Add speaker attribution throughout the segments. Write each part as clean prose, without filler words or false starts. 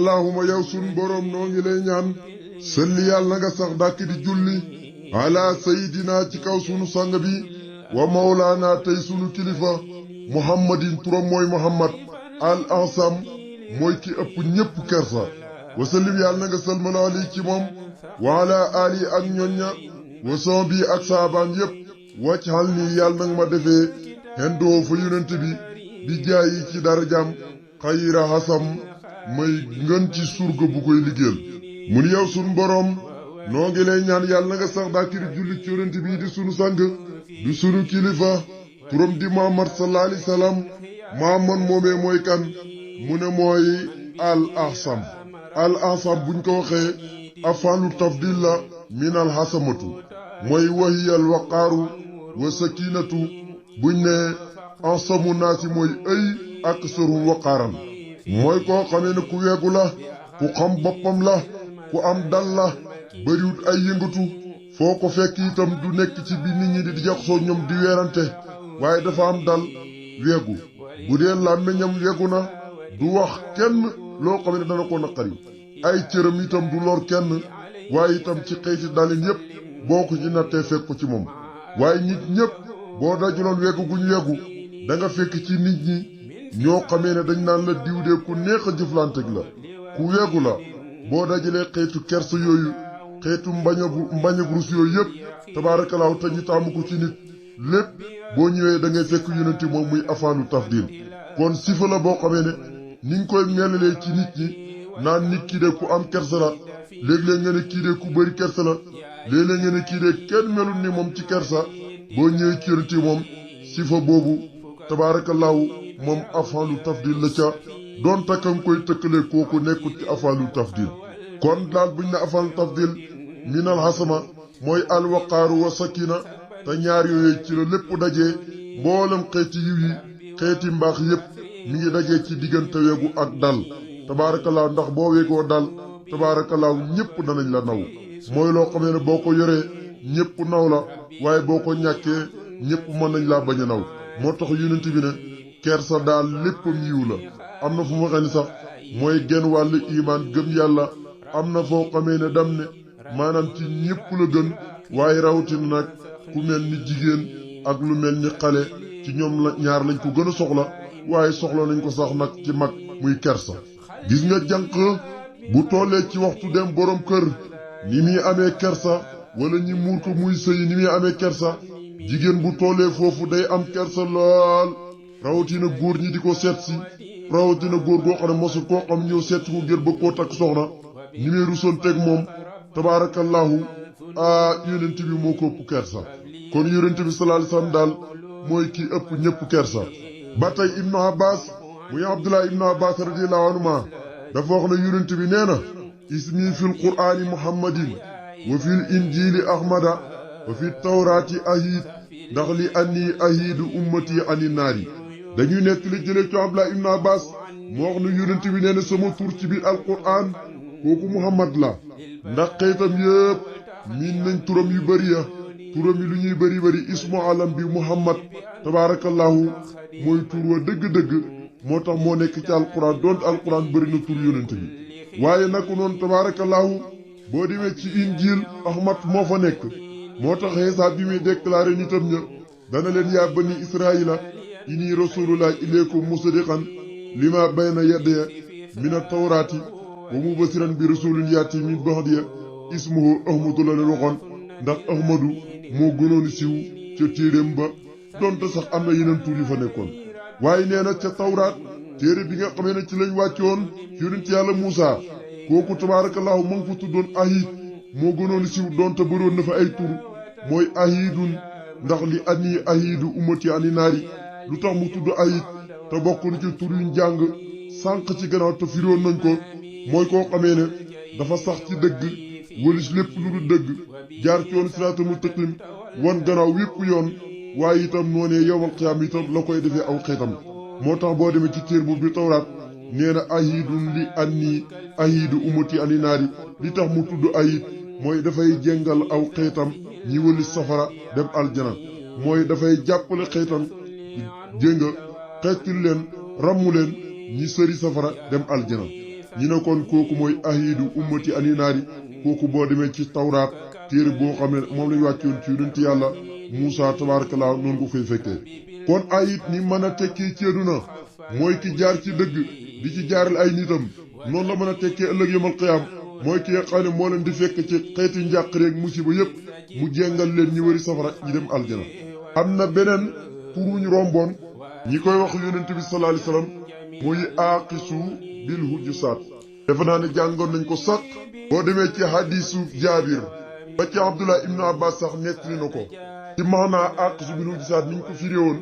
Speaker 1: allahuma yow sun boroom noo ngi lay ñaan salli yàlla na nga sax dàkk di julli ala sayidina ci kaw sunu sang bi wa mawlaana tey sunu kilifa muhammadin turam mooy muhammad al ansam mooy ki ëpp ñépp kersa wa sallim yàlla na nga salmal ali ci moom wa ala ali ak ñoñña wa son bi ak saabaan yépp wàcc xal nii yàlla nag ma defee hendoo fa yonent bi di jaayi ci darajaam xayira xasam may ngën ci surga bu koy liggéeyal mu ni yow sunu boroom noo ngi lay ñaan yàlla na nga sax daakiri julli ci yonent bi di sunu sang di sunu kilifa turam di muhammad sallallahu alayhi wasallam muhammad moomee mooy kan mu ne mooy al ahsam buñ ko waxee afalu tafdil la min al hasamatu mooy wahiyal waqaaru wa sakinatu buñ ne ahsamu naasi mooy ëy ak sërum waqaaram mooy koo xamee ne ku weegu la ku xam boppam la ku am dal la bariwut ay yëngatu foo ko fekk itam du nekk ci bi nit ñi di jaxasoo ñoom di weerante waaye dafa am dal weegu bu dee làmmiñam weegu na du wax kenn loo xam ne dana ko naqari ay cëram itam du lor kenn waaye itam ci xeeti dalin yépp boo ko ci nattee fekk ko ci moom waaye nit ñépp boo dajuloon wegu guñ wegu da nga fekk ci nit ñi ñoo xamee ne dañ naan la diw de ku neex a jëflanteeg la ku wegu la boo dajalee xeetu kersa yooyu xeetu mbañag rus yooyu yépp tabaarakalaaw te ñu tàmm ko ci nit lépp boo ñëwee da ngay fekk yonent moom muy afaalu tafdil kon sifa la boo xamee ne ni nga koy melalee ci nit ñi naan nit kii de ku am kersa la léeg-léeg nga ne kii de ku bëri kersa la léeg-léeg nga ne kii de kenn melul ni moom ci kersa boo ñëwee ci yonent moom sifa boobu tabaarakallaahu moom afaalu tafdil la ca doon takkam koy tëkkalee kooku nekkut ci afaalu tafdil kon daal buñ ne afaalu tafdil minal hasama mooy alwaqaaru wa sakina te ñaar yooyu ci la lépp dajee mboolem xeeti yiw yi xeeti mbaax yépp mi ngi dajee ci diggante weegu ak dal tabaarakallaahu ndax boo weegoo dal tabaarakallaahu ñépp danañ la naw mooy loo xam ne boo ko yoree ñépp naw la waaye boo ko ñàkkee ñépp mën nañ laa bañ a naw moo tax yonent bi ne kersa daal léppam yiw la am na fu ma xam ne sax mooy genn wàllu imaan gëm yàlla am na foo xamee ne dam ne maanaam ci ñépp la gën waaye rawatina nag ku mel ni jigéen ak lu mel ni xale ci ñoom la ñaar lañ ko gën a soxla waaye soxla nañ ko sax nag ci mag muy kersa gis nga jànq bu tollee ci waxtu dem borom kër ni muy amee kersa wala ñi muur ko muy sëy ni muy amee kersa jigéen bu tollee foofu day am kersa lool rawatina góor ñi di ko seet si rawatina góor goo xam ne mosul koo xam ñëw seet ko ngir bëgg koo takk soxna ni muy rusoon teg moom tabaarakallaahu yonent bi moo ko ëpp kersa kon yonent bi sallallahu alayhi wasallam daal mooy kii ëpp ñëpp kersa ba tey ibnu abbas muy abdullah ibnu abbas radiyallahu anhuma dafa wax ne yonent bi nee na ismi fil qur'ani muhammadin wa fil injili ahmada wa fi tawraati ahid ndax li anni ahidu ummati ani naari dañuy nekk li jëlee ci abdullah ibnu abbas moo wax ne yonent bi nee na sama tur ci biir alqur'an kooku muhammad la ndax xeetam yépp miin nañ turam yu bëri ya turam yi lu ñuy bëri ismu alam bi muhammad tabaarakallaahu mooy tur wa dëgg-dëgg moo tax moo nekk ci alquran doonte alquran bëri na tur yonent bi waaye nag noonu tabaarakallaahu boo demee ci injil ahmad moo fa nekk moo tax Iisaa bi muy déclaré nitam ña dana leen yaa bani israila inni rasulullah ilaykum musaddiqan lima bayna yadaya mina tawraati wa mubasiran bi rasulin yaati min ba'diya ismuhu ahmadu la leen waxoon ndax ahmadu moo gënoon siw ca téeréem ba donte sax am na yeneen tur yu fa nekkoon waaye nee na ca tawraat téere bi nga xamee ne ci lañ wàccoon yonent yàlla Muusa kooku tabaarakallaahu ma ngi fa tuddoon ahid moo gënoon siw donte bëroon na fa ay tur mooy ahidun ndax li anni ahidu ummati ani naari lu tax mu tudd ahid te bokk na ci tur yuñ jàng sànq ci gannaaw te firoon nañ ko mooy koo xamee ne dafa sax ci dëgg wëlis lépp lu du dëgg jaar ci yoon siraatal mustaqim wan gannaaw wépp yoon waaye itam noonee yowmal qiyaam itam la koy defee aw xeetam moo tax boo demee ci téer bu bi tawraat nee na ahidun li anni ahidu ummati ani naari li tax mu tudd ahid mooy dafay jéngal aw xeetam ñi wëlis safara dem aljana mooy dafay jàppale xeetam jénga xeetul leen rammu leen ñi sëri safara dem aljana ñi ne kon kooku mooy ahidu ummati aninaari kooku boo demee ci tawraat téere boo xam ne moom lañu wàccoon ci yonent yàlla Muusa tabaarakallaa noonu ko fay fekkee kon ayit ni mën a tekkee ci àddina mooy ki jaar ci dëgg di ci jaaral ay nitam noonu la mën a tekkee ëllëg yawmal qiyaam mooy ki nga xam ne moo leen di fekk ci xeeti njàqare ak musiba yépp mu jengal leen ñi wëri safara ñi dem aljana am na beneen pour wuñu romboon ñi koy wax yonent bi sallallahu alayhi wasallam muy aaqisu bil hujjusaat defe naa ne jàngoon nañ ko sax boo demee ci hadisu jaabir ba ci abdullah ibnu abbas sax nettali na ko ci maanaa aaqisu bil hujjusaat niñ ko firi woon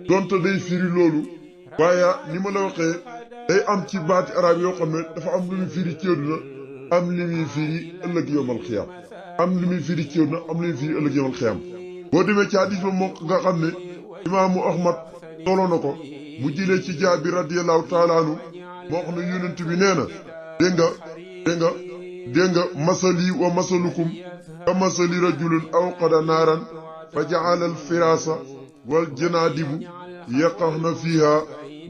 Speaker 1: donte day firi loolu waaye ni ma la waxee day am ci baati arab yoo xam ne dafa am lu muy firi ci àddina am li muy firi ëllëg yawmal qiyaam am li muy firi ci àddina am li muy firi ëllëg yawmal qiyaam boo demee ci hadis ba moo nga xam ne imaamu ahmad solo na ko mu jëlee ci jaabir radiyallahu taala anhu moo xam ne yonent bi nee na dégg nga masali wa masalukum ka masali rajulin awqada naaran fa ja'ala al firaasa wal janaadibu yaqahna fiha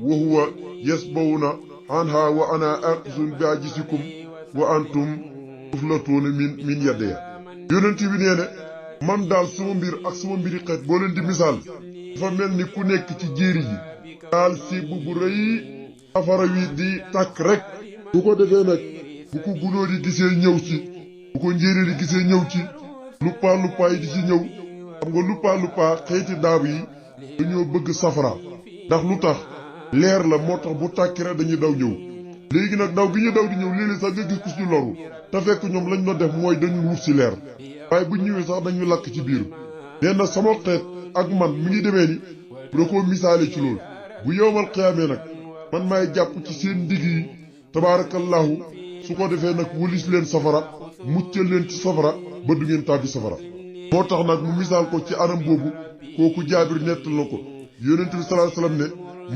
Speaker 1: wa huwa yasbawna anha wa ana aqisun bi ajisikum wa antum tuflatuuna min yadaya yonent bi nee na man daal sama mbir ak sama mbiri xeet boo leen di misaal dafa mel ni ku nekk ci jéeri ji daal sibb bu rëy safara wi di tàkk rek bu ko defee nag bu ko gunóor yi gisee ñëw ci bu ko njéeréer yi gisee ñëw ci luppaa yi di ci ñëw xam nga luppaa xeeti daab yi dañoo bëgg safara ndax lu tax leer la moo tax bu tàkki rek dañuy daw ñëw léegi nag daw gi ñu daw di ñëw léeg-léeg sax nga gis ku ci loru te fekk ñoom lañ doon def mooy dañu wut ci leer waaye bu ñëwee sax dañu lakk ci biir nee na sama xeet ak man mi ngi demee ni da koo misaale ci loolu bu yowmal xiyaamee nag man maay jàpp ci seen ndigg yi tabaarakallahu su ko defee nag wulis leen safara muccal leen ci safara ba du ngeen tàbbi safara moo tax nag mu misaal ko ci anam boobu kooku jaabir nettal na ko yonent bi sallallahu alayhi wasallam ne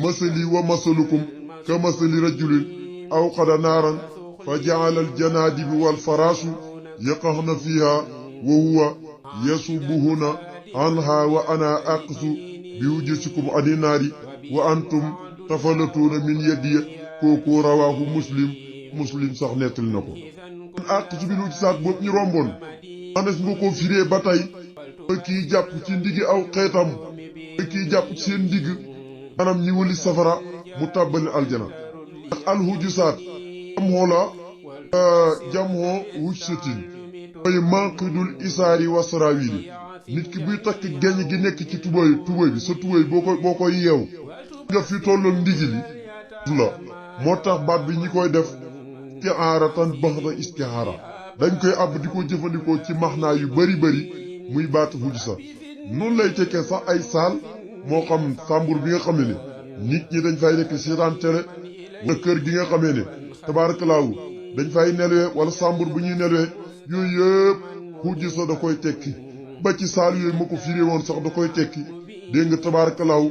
Speaker 1: masali wa masalukum ka masali rajulin awqada naaran fa ja'ala al janaadibu wal faraasu yaqahna fiha wa huwa yasubuhuna anha wa ana aqsu bi wujisikum ani naari wa antum tafalatuuna min yadiya kooku rawaahu muslim sax nettali na ko kon aqsu bi wujisaat boobu ñu romboon manes nga ko firee ba tey ba kii jàpp ci ndigi aw xeetam ba kii jàpp ci seen ndigg maanaam ñi wëli safara mu tàbbali aljana ndax alhujusaat jamhoo wujsatin mooy manqidul isaari wa sarawili nit ki buy takk geñ gi nekk ci tubóoy bi sa tubóoy boo koy yeew nga fi tollool ndigi li la moo tax baat bi ñi koy def istihaaratan baxda istihaara dañ koy àbb di ko jëfandikoo ci maxnaa yu bari muy baat hujsa noonu lay tekkee sax ay saal moo xam sàmbur bi nga xam ne nit ñi dañ fay nekk seetaan télé wala kër gi nga xamee ne tabaarakallaahu dañ fay nelwee wala sàmbur bu ñuy nelwee yooyu yëpp hujsa da koy tekki ba ci saal yooyu ma ko firee woon sax da koy tekki dégg nga tabaarakallaahu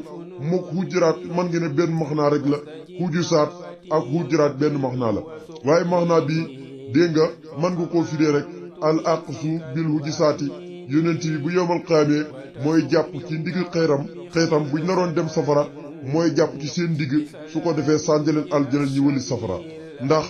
Speaker 1: mook hujuraat man nga ne benn maxnaa rek la hujusaat ak hujuraat benn maxnaa la waaye maxnaa bi dégg nga man nga koo firee rek al aqsu bil hujusaati yonent bi bu yowmal qiyaamee mooy jàpp ci ndigg xeetam buñ naroon dem safara mooy jàpp ci seen ndigg su ko defee sànjaleen aljana ñi wëli safara ndax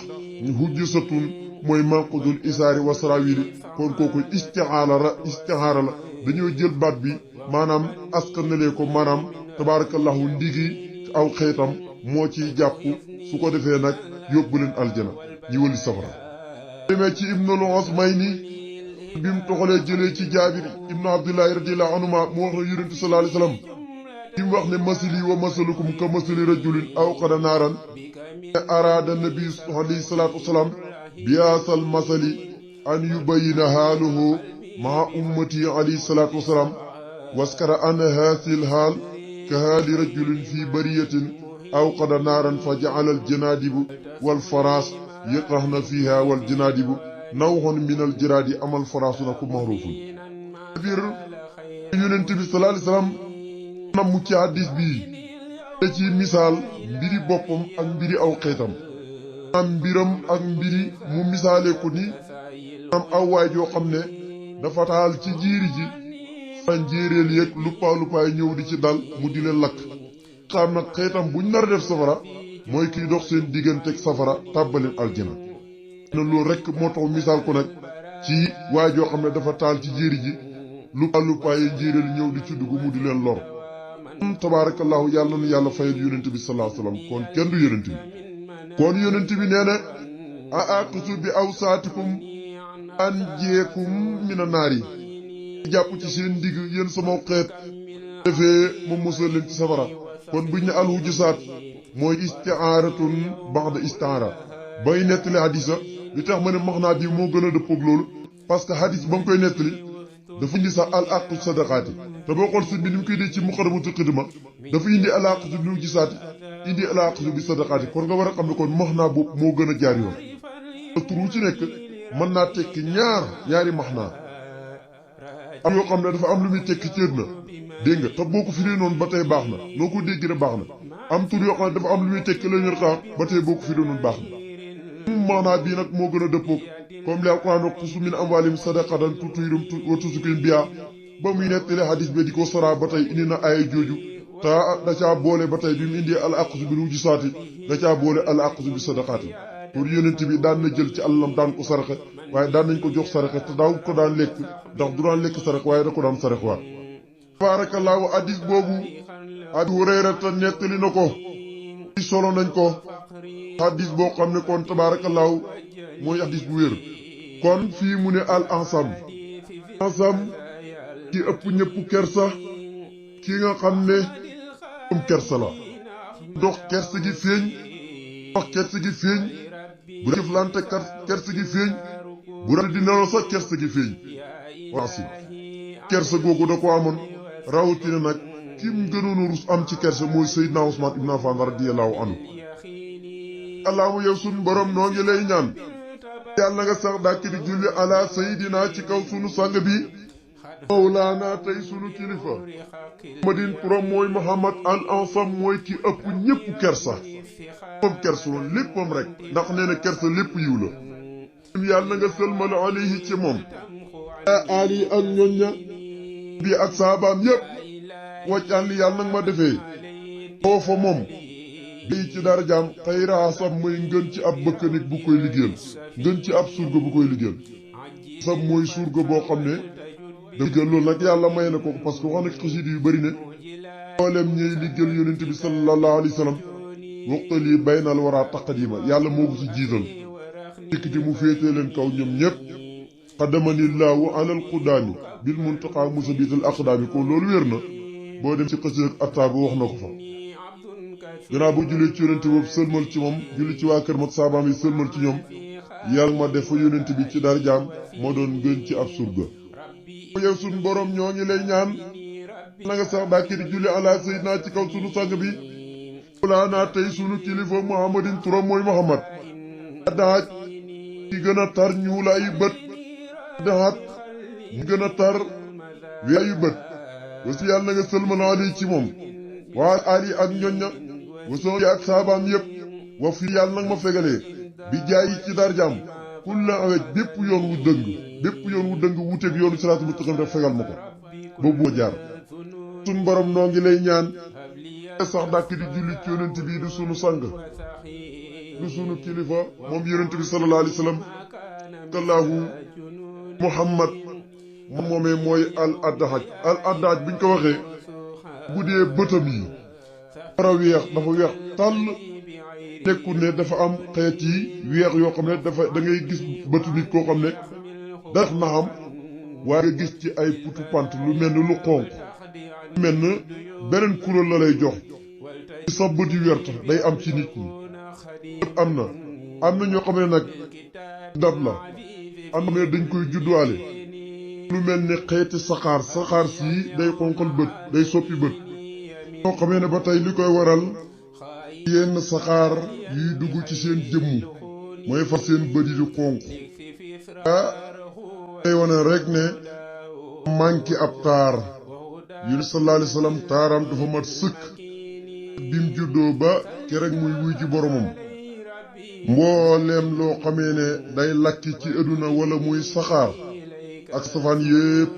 Speaker 1: hujjusatun mooy manqudul isaari wa sarawili kon kooku istihaara la dañoo jël baat bi maanaam askanalee ko maanaam tabaarakallahu ndigi aw xeetam moo ciy jàpp su ko defee nag yóbbu leen aljana ñi wëli safara demee ci ibnul Usmayni bi mu toxalee jëlee ci jaabir ibnu abdullahi radiyallahu anhuma mu wax na yonent sallallahu alayhi wasallam bi mu wax ne masali wa masalukum ka masali rajulin awqada naaran araada nabi alayhi salaatu wasalaam biyaasal masali an yubayina haaluhu maa ummati alayhi salaatu wasalaam waskara an haasil haal ka haali rajulin fi bariyatin awqada naaran fa ja'ala al janaadibu wal faraas yaqahna fiha wal janaadibu nawxoon minal jiraadi amal faraasu na ku maxruufun biir yonent bi sallallahu alayhi wasallam nam mu ci hadis bii te ci misaal mbiri boppam ak mbiri aw xeetam am mbiram ak mbiri mu misaale ko ni am aw waay joo xam ne dafa taal ci jiiri ji sa njéeréel yeeg luppaa ñëw di ci dal mu di leen lakk xam nag xeetam buñ nar def safara mooy kiy dox seen digganteeg safara tàbbaleen aljana na loolu rekk moo tax misaal ko nag ci waa joo xam ne dafa taal ci jéeri ji lu paaye njéeréel ñëw di ci dugg mu di leen lor tabaarakallaahu yàlla na yàlla fayal yonent bi sallallahu alayhi wasallam kon kenn du yonent bi kon yonent bi nee na a aqisu bi awsaatikum an jeekum mina naar yi jàpp ci seen digg yéen sama xeet defee ma musal leen ci safara kon buñ ne alhujusaat mooy istihaaratun ba'da istihaara bay nettali hadisa li tax ma ne maxnaa bi moo gën a dëppoog loolu parce que hadis ba nga koy nettali dafa indi sax al aqu sadaqaati te boo xool sëñ bi ni mu koy dee ci muqaddamatul xidma dafa indi al aqu bi hujusaati indi al aqu bi sadaqaati kon nga war a xam ne kon maxnaa boobu moo gën a jaar yoon tur wu ci nekk mën naa tekki ñaari maxnaa am yoo xam ne dafa am lu muy tekki ci na dégg nga te boo ko firee noonu ba tey baax na noo ko dégg rek baax na am tur yoo xam ne dafa am lu muy tekki la ñu xaar ba tey boo ko firee noonu baax na maanaa bii nag moo gën a dëppoog comme li alquran wax xus min amwaalihim sadaqatan tutahhiruhum wa tuzakkiihim bihaa ba muy nettali hadis bi di ko soraa ba tey indi na aaya jooju te da caa boole ba tey bi mu indi al aqsu bil hujusaati da caa boole al aqsu bi sadaqaati pour yonent bi daan na jël ci àllam daan ko saraxe waaye daan nañ ko jox saraxe te daaw ko daan lekk ndax du daan lekk sarax waaye da ko daan sarax waat tabaarakallaahu hadis boobu Abu Hurayrata nettali na ko solo nañ ko hadis boo xam ne kon tabaarakallaahu mooy hadis bu wér kon fii mu ne al ansam ki ëpp ñëpp kersa ki nga xam ne am kersa la dox kersa gi feeñ bu jëflante kersa gi feeñ bu rafet di nelaw sax kersa gi feeñ waasi kersa googu da ko amoon rawatina nag kim gënoon a rus am ci kersa mooy Seydina Usmaan ibn Affaan radiyallahu anhu allahumma yow sun borom noo ngi lay ñaan yàlla nga sax dàkk di julli ala sayidina ci kaw sunu sang bi mawlaana tey sunu kilifa madin turam mooy Muhammad al ansam mooy ki ëpp ñépp kersa moom kersa woon léppam rek ndax nee na kersa lépp yiw la yàlla nga sëlmal alayhi ci moom ali ak ñoñña bi ak saabaam yépp wàccan li yàlla nag ma defee boo fa moom bii ci darajaam xayra sab mooy ngën ci ab bëkkanik bu koy liggéeyal ngën ci ab surga bu koy liggéeyal sab mooy surga boo xam ne da liggéeyal loolu nag yàlla may na ko parce que wax na xasida yu bëri ne mboolem ñuy liggéeyal yonent bi sallallahu alayhi wa sallam waxtali baynal wara taqdima yàlla moo ko ci jiital dikkiti mu féetee leen kaw ñoom ñépp xadamanillahu alal qudaami bil muntaqa musabital aqdaami ko loolu wér na boo dem ci xasida ak attaabu wax na ko fa gannaaw bu jullee ci yonent boobu sëlmal ci moom julli ci waa kër mag saabaam yi sëlmal ci ñoom yàlla ma def fa yonent bi ci darajaam moo doon gën ci ab surga yow sun borom ñoo ngi lay ñaan na nga sax dàkki di julli ala sayyidina ci kaw sunu sang bi wulaanaa tey sunu kilifa muhammadin turam mooy muhammad daaj ki gën a tar ñuulaayu bët daat ñi gën a tar weeyu bët wasi yàlla na nga sëlmal ali ci moom waa ali ak ñoñña wasoo yi ak saabaam yépp wa fii yàlla nag ma fegalee bi jaay ci darjaam kulla awet bépp yoon wu dëng wuteeg yoonu siraatu mustaqim rek fegal ma ko boobu moo jaar sun borom noo ngi lay ñaan sax dàkk di julli ci yonent bi du sunu sang du sunu kilifa moom yonent bi sallallahu alayhi wa sallam kallahu muhammad moom moomee mooy al addaaj buñ ko waxee bu dee bëtam yi dara weex dafa weex tàll nekku ne dafa am xeet yi weex yoo xam ne dafa da ngay gis bëtu nit koo xam ne daf na xam waaye nga gis ci ay putu pant lu mel ni lu xonq lu mel ni beneen kuréel la lay jox ci sa bët yu wert day am ci nit ñi yëpp am na ñoo xam ne nag ndab la am na dañ koy judduwaale lu mel ni xeeti saxaar sii day xonqal bët day soppi bët ñoo xamee ne ba tey li koy waral yenn saxaar yuy dugg ci seen jëmm mooy far seen bët yi di xonq day wane rek ne manqué ab taar yunus sallallahu alayhi wa sallam taaram dafa mat sëkk bim juddoo ba kerek muy wuy ci boromam mbooleem loo xamee ne day lakki ci àdduna wala muy saxaar ak safaan yépp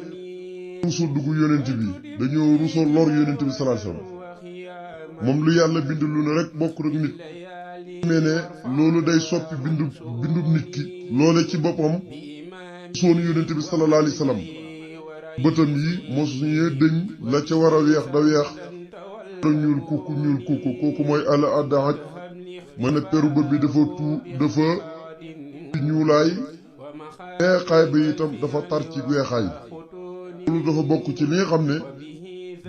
Speaker 1: ruusa dugg yonent bi dañoo ruusa lor yonent bi sallallahu alayhi wa sallam moom lu yàlla bind lu ne rek bokk rek nit mel ne loolu day soppi bindub nit ki loole ci boppam soonu yonent bi sallallahu alayhi wa sallam bëtam yi mosuñee dëñ la ca war a weex da weex da ñuul kukku kooku mooy al addaaj mën a peru bët bi dafa ñuulaay weexaay bi itam dafa tar ci weexaay loolu dafa bokk ci li nga xam ne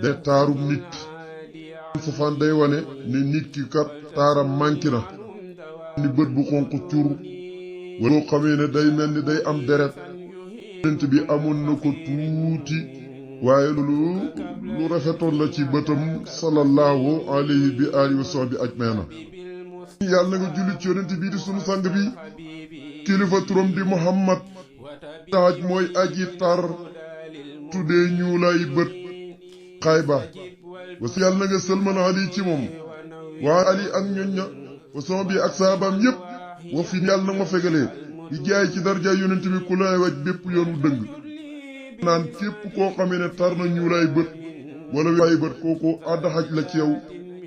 Speaker 1: day taarum nit safaan day wane ne nit ki kat taaram manqué na ni bët bu xonq cur wala xamee ne day mel ni day am deret yonent bi amoon na ko tuuti waaye lu rafetoon la ci bëtam sallallahu alayhi bi alihi wa sahbi ajmaina yàlla na nga julli ci yonent bii di sunu sang bi kilifa turam di Muhammad taaj mooy aji tar tuddee ñuulay bët xayba wasi yàlla na nga sëlman ali ci moom waa ali ak ñoñña wa sama bi ak saabaam yépp wax fi yàlla na ma fegalee di jaay ci darja yonent bi ku lay waj bépp yoonu dëng naan képp koo xamee ne tar na ñuulay bët wala weexaay bët kooku addaxaj la ci yow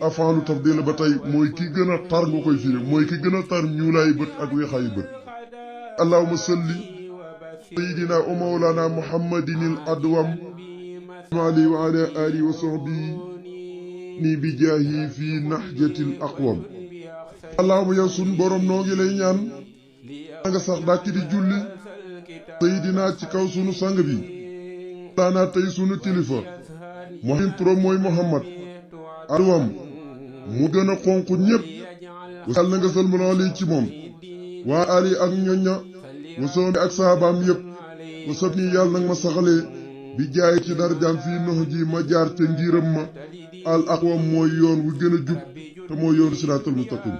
Speaker 1: afaalu tafdil ba tey mooy ki gën a tar nga koy firi mooy ki gën a tar ñuulay bët ak weexaay bët allahumma salli sayyidina wa mawlana muhammadinil adwam ali wa ala alihi wa sahbihi ni bi jaahi fi nahjatil aqwam allahumma yow sun borom noo ngi lay ñaan nga sax dàkk di julli sayyidina ci kaw sunu sang bi laana tey sunu kilifa muhammadin turam mooy muhammad adwam mu gën a xonq ñépp wasal na nga salmal ali ci moom waa ali ak ñoñña wasoo ak saabaam yépp wasab nii yàlla nag ma saxalee bi jaay ci darjaam fii nox ji ma jaar ca ngiram ma al aqwam mooy yoon wu gën a jub te mooy yoonu siraatal mustaqim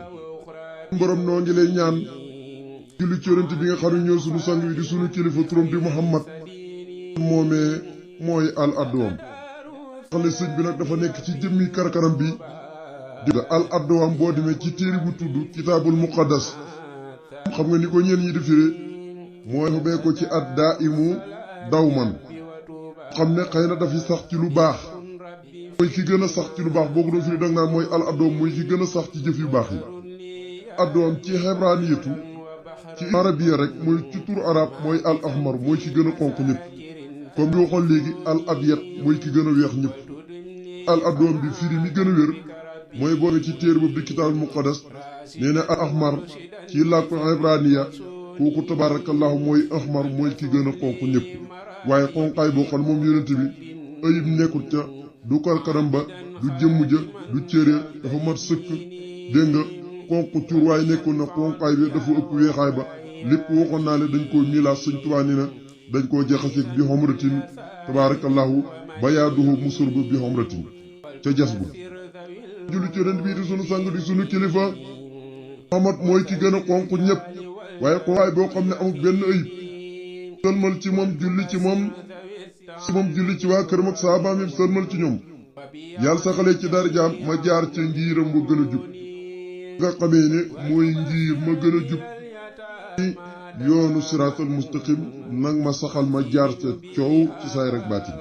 Speaker 1: borom noo ngi lay ñaan julli ci yonent bi nga xam ne ñoo sunu sang wi di sunu kilifa turam di muhammad moomee mooy al adwam xale sëñ bi nag dafa nekk ci jëmmi karkaram bi di al adwam boo demee ci téere bu tudd kitaabul muqaddas xam nga ni ko ñeen ñi di firé mooy xubee ko ci ad daa imu daw man xam ne xëy na dafi sax ci lu baax mooy ki gën a sax ci lu baax boo ko doon firi danga naan mooy al adwam mooy ki gën a sax ci jëf yu baax yi adwam ci xebraaniyatu ci arabiya rek mooy ci tur arab mooy al ahmar mooy ki gën a xonq ñëpp comme bi waxoon léegi al abyad mooy ki gën a weex ñëpp al adwam bi firi mi gën a wér mooy boo ci téere boobu di kitaabul muqaddas nee na al ahmar ci làkku ibraniya kooku tabarakallahu mooy ahmar mooy ki gën a xonq ñëpp waaye xonqaay boo xam moom yonent bi ayib nekkul ca du karkaram ba du jëmm ja du cëre dafa mat sëkk dégg nga xonq cuur waaye nekkul na xonqaay bi dafa ëpp weexaay ba lépp waxoon naa ne dañ koo miilaas sëñ Tuubaa ni na dañ koo jaxaseeg bi xomratin tabarakallahu bayaaduhu musur ba bi xomratin ca jas bu julli ci yonent bii di sunu sang di sunu kilifa Muhammad mooy ki gën a xonq ñëpp waaye xonqaay boo xam ne amul benn ayib sëlmal ci moom julli ci moom julli ci waa këram ak saabaam yi sëlmal ci ñoom yàlla saxalee ci darajaam ma jaar ca ngiiram wa gën a jub nga xamee ne mooy ngiir ma gën a jub ci yoonu siraatal mustaqim nag ma saxal ma jaar ca coow ci saay rek baatin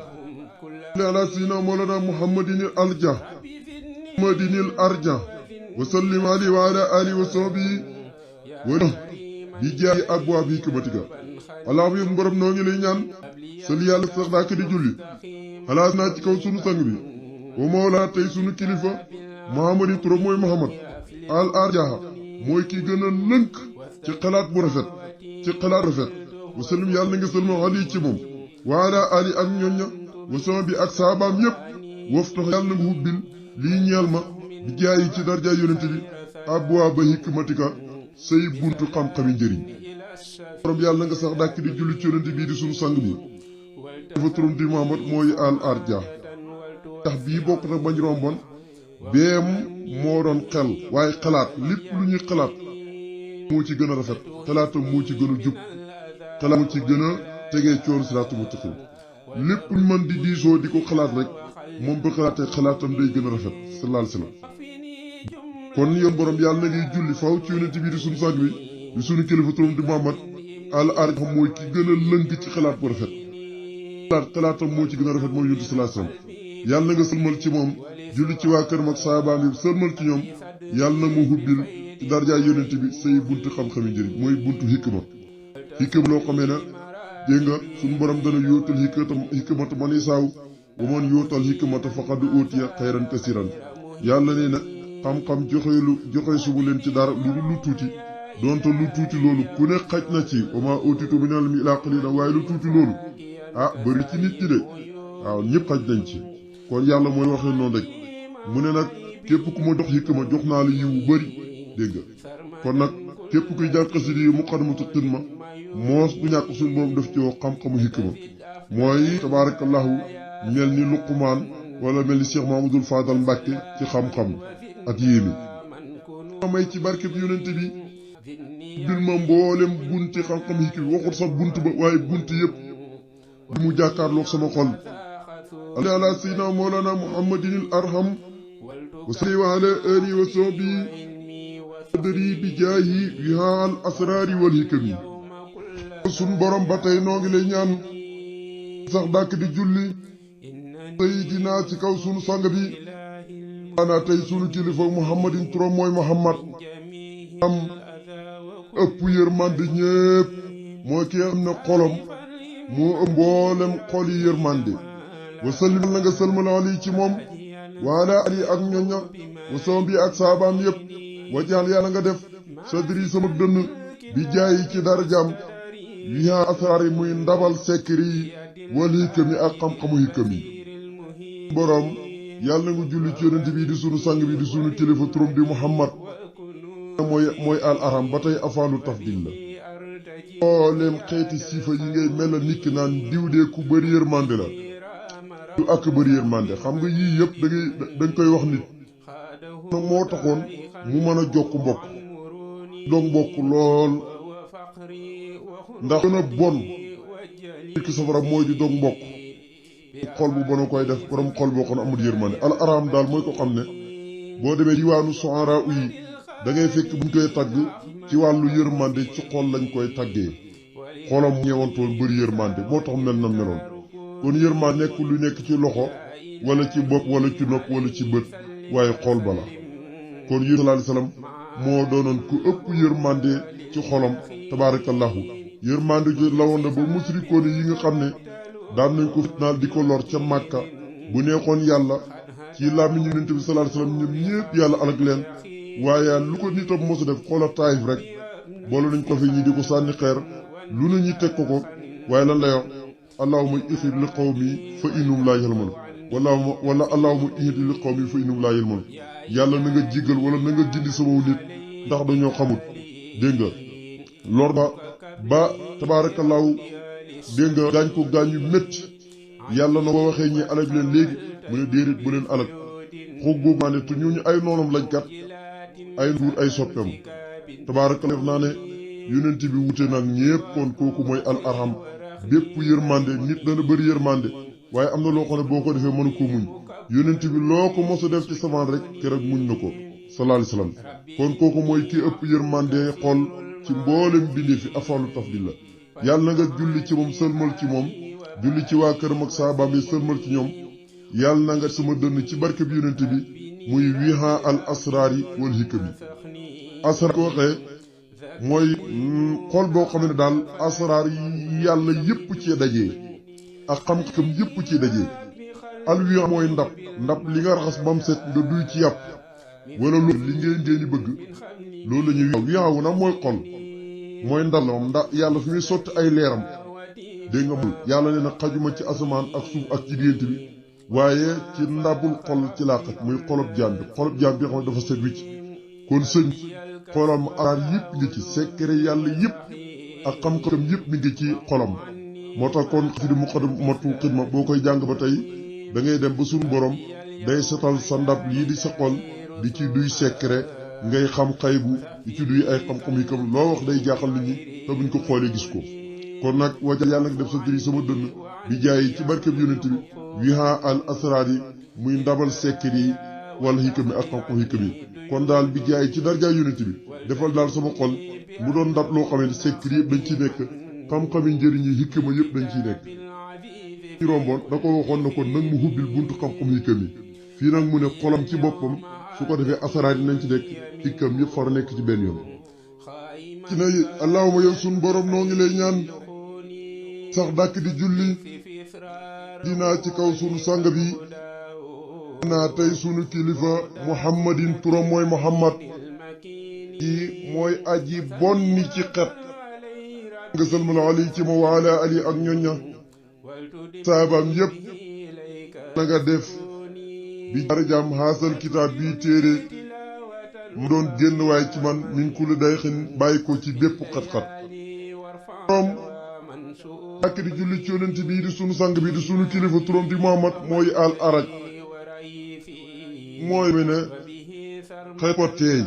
Speaker 1: ala sina mawlana muhammadinil arja wa sallim alayhi wa ala alihi wa sahbihi wa bi jaay abwaab hikmatika allahumma yow borom noo ngi lay ñaan sali yàlla sax daak di julli xalaas naa ci kaw sunu sang bi wa mawlana tey sunu kilifa muhammadin turam mooy muhammad al arjaha mooy ki gën a lënk ci xalaat bu rafet wa sallim yàlla na nga salma ali ci moom wa ala ali ak ñoñña wa sama bi ak saabaam yépp waftax yàlla na nga hubbil lii ñeel ma bi jaayi ci darja yonente bi abwaaba hikmatika say buntu xam-xami njëriñ borom yàlla na nga sax dàkk di julli ci yonente bii di sunu sang bi dafa turam di Muhammad mooy al arja tax bii bokk nag bañ rombon beem moo doon xel waaye xalaat lépp lu ñuy xalaat moo ci gën a rafet xalaatam moo ci gën a jub xalaat moo ci gën a tegee coon siraatul mustaqim lépp lu mën di diisoo di ko xalaat rek moom ba xalaatee xalaatam day gën a rafet sallallahu alayhi wa sallam kon yoon borom yàlla na ngiy julli faw ci yonent bi di sunu sang bi di sunu kilifa turam di Muhammad al arj xam mooy ki gën a lëng ci xalaat bu rafet xalaatam moo ci gën a rafet moom yonent sallallahu alayhi wa sallam yàlla na nga sëlmal ci moom julli ci waa këram ak saabaam yi sëlmal ci ñoom yàlla na mu hubbil ci darjaay yonent bi say buntu xam-xami njëriñ mooy buntu hikma loo xamee na dégg nga suñu borom dana yóotal hikmata man isaaw wa man yóotal hikmata faqad utiya xayran kasiran yàlla nee na xam-xam joxe subu leen ci dara lu tuuti donte lu tuuti loolu ku ne xaj na ci wa maa utiitum minal ilmi illaa qaliilan waaye lu tuuti loolu bëri ci nit ñi de waaw ñëpp xaj nañ ci kon yàlla mooy waxee noonu rek mu ne nag képp ku ma jox hikma jox naa la yiw bu bëri dégg nga kon nag képp kuy jàng xasida yi Muqaddamatul Xidma moos bu ñàkk suñu boobu def ci woo xam-xamu hikma mooy tabaarakallahu mel ni Luqmaan wala mel ni Cheikh Mahamadul Fadal Mbàkke ci xam-xam ak yéemi may ci barke bi yonent bi bil ma mboolem bunti xam-xam hikma waxut sax bunt ba waaye bunt yëpp bi mu jàkkaarloog sama xol ala sayyidina mawlana muhammadin al arham wa salli wa ala alihi wa sahbihi adri bi jaahi wiha al asrari wal hikami sun borom ba tey noo ngi lay ñaan sax dàkk di julli sayidina ci kaw sunu sang bi ana tey sunu kilifa muhammadin turam mooy muhammad am ëpp yërmande ñépp mooy ki am na xolam moo ëpp mboolem xol yi yërmande wa sallim na nga sëlmal ali ci moom waala ali ak ñoña wa soom bi ak saabaam yépp wajaal yàlla nga def sadri sama dënn bi jaayi ci darajaam wiha asraar yi muy ndabal sekkiri yi wal hikam yi ak xam-xamu hikam yi borom yàlla nga julli ci yonent bi di sunu sang bi di sunu kilifa turam di muhammad mooy al aram ba tey afaalu tafdil la mboolem xeeti siifa yi ngay mel nit ki naan diw dee ku bëri yërmande la du ak bëri yërmande xam nga yii yëpp dañ koy wax nit moo taxoon mu mën a jokk mbokk dog mbokk lool ndax gën a bon nit ki safara mooy di dog mbokk xol bu bon a koy def borom xol boo xam ne amul yërmande al aram daal mooy ko xam ne boo demee diwaanu soara yi da ngay fekk buñ koy tagg ci wàllu yërmande ci xol lañ koy taggee xolam ñeewantoon bëri yërmande moo tax mel na meloon kon yërmande nekk lu nekk ci loxo wala ci bopp wala ci nopp wala ci bët waaye xol bala kon yéen sallallahu alayhi wasallam moo doonoon ku ëpp yërmande ci xolam tabaarakallahu yërmande ji lawoon na ba musrikoon yi nga xam ne daan nañ ko fitnaal di ko lor ca Màkka bu neexoon yàlla ci làmmiñu Yonent bi sallallahu alayhi wasallam ñoom ñépp yàlla alag leen waaye lu ko nitam mosu def xoola Taayif rek boolu nañ ko fi ñi di ko sànni xeer lu na ñi teg ko waaye lan lay wax allahumma ihdi li qawmi fa innahum laa ya'lamuun wala allahumma ihdi li qawmi fa innahum laa ya'lamuun yàlla na nga jéggal wala na nga gindi sama nit ndax dañoo xamut dégg nga lor ba tabaarakallaahu dégg nga gaañ ko gaañ yu métti yàlla na ko waxee ñi alag leen léegi mu ne déedéet bu leen alag xoog googu naa ne te ñooñu ay noonam lañ kat ay nduur ay soppeem tabaarakallah def naa ne yonent bi wute nag ñépp kon kooku mooy al arham bépp yërmande nit dana bëri yërmande waaye am na loo xam ne boo ko defee mënu ko muñ yonent bi loo ko mos a def ci samaan rek keroog muñ na ko sallallahu alayhi wasallam kon kooku mooy ki ëpp yërmande xol ci mboolem bindee fi afaalu tafdil la yàlla na nga julli ci moom sëlmal ci moom julli ci waa këram ak saabaam yi sëlmal ci ñoom yàlla na nga sama dënn ci barke bi yonent bi muy wiha al asraari wal hikam yi asraar ko waxee mooy xol boo xam ne daal asraar yi yàlla yépp ci dajee ak xam-xam yépp ci dajee al wiha mooy ndab li nga raxas bam set nga duy ci yàpp wala loolu li ngeen bëgg loolu la ñuy wiha wu nag mooy xol mooy ndal moom ndax yàlla fi muy sotti ay leeram dégg nga mul yàlla nee na xajuma ci asamaan ak suuf ak ci diggante bi waaye ci ndabul xol ci laa xaj muy xolob jaam bi xam ne dafa set wicc kon sëñ xolam araar yëpp ngi ci secret yàlla yëpp ak xam-xam yëpp mi ngi ci xolam moo tax kon xasida Muqaddamatul Xidma boo koy jàng ba tey da ngay dem ba suñu borom day setal sa ndab lii di sa xol di ci duy secret ngay xam xaybu di ci duy ay xam-xam yi kam loo wax day jaaxal nit ñi te buñ ko xoolee gis ko kon nag wajal yàlla nga def sa diri sama dënn di jaay ci barke bi yonent bi wiha al asraar yi muy ndabal secret yi wala hikam yi ak xam-xam hikam yi kon daal bi jaay ci darjaay yonent bi defal daal sama xol mu doon ndab loo xam ne secret yëpp dañ ciy nekk xam-xam yi njëriñ yi hikma yëpp dañ ciy nekk ci romboon da ko waxoon na ko nag mu hubbil buntu xam-xam hikam yi fii nag mu ne xolam ci boppam su ko defee asaraat yi nañ ci dekk hikkam yëpp far nekk ci benn yoon ci ne allahuma yow sun borom noo ngi lay ñaan sax dàkk di julli dinaa ci kaw sunu sang bi naa tey sunu kilifa muhammadin turam mooy muhammad kii mooy aji bonni ci xet nga salmal ali ci ma waala ali ak ñoñña saabaam yépp na nga def bi darjaam xaasal kitaab bii téere mu doon génn waay ci man min kulli day xin bàyyi ko ci bépp xat-xat moom ak di julli ci yonent bii di sunu sang bi di sunu kilifa turam di muhammad mooy al araj mooy mi ne xëy ko teey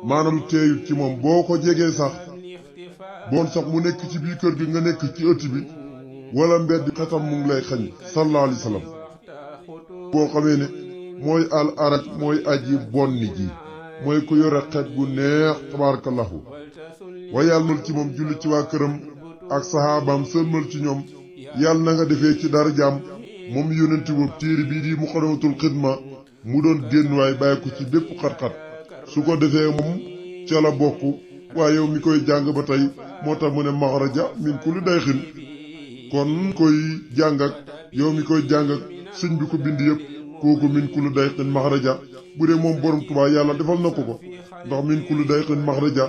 Speaker 1: maanaam teeyut ci moom boo ko jegee sax boon sax mu nekk ci biir kër gi nga nekk ci ëtt bi wala mbedd xetam mu ngi lay xañ sallallahu alayhi wa sallam boo xamee ne mooy al araj mooy aji bonni ji mooy ku yore xet gu neex tabarakallahu wa yàllul ci moom julli ci waa këram ak saxaabaam sëlmal ci ñoom yàlla na nga defee ci darajaam moom yónenti boobu téere bii di muqaddamatul xidma mu doon génn waay bàyyi ko ci bépp xat-xat su ko defee moom ca la bokk waaye yow mi koy jàng ba tey moo tax mu ne maxraja min kulli dayxin kon koy jàng ak yow mi koy jàng ak sëñ bi ko bind yëpp kooku min kulli dayxin maxraja bu dee moom borom Tuubaa yàlla defal na ko ndax min kulli dayxin maxraja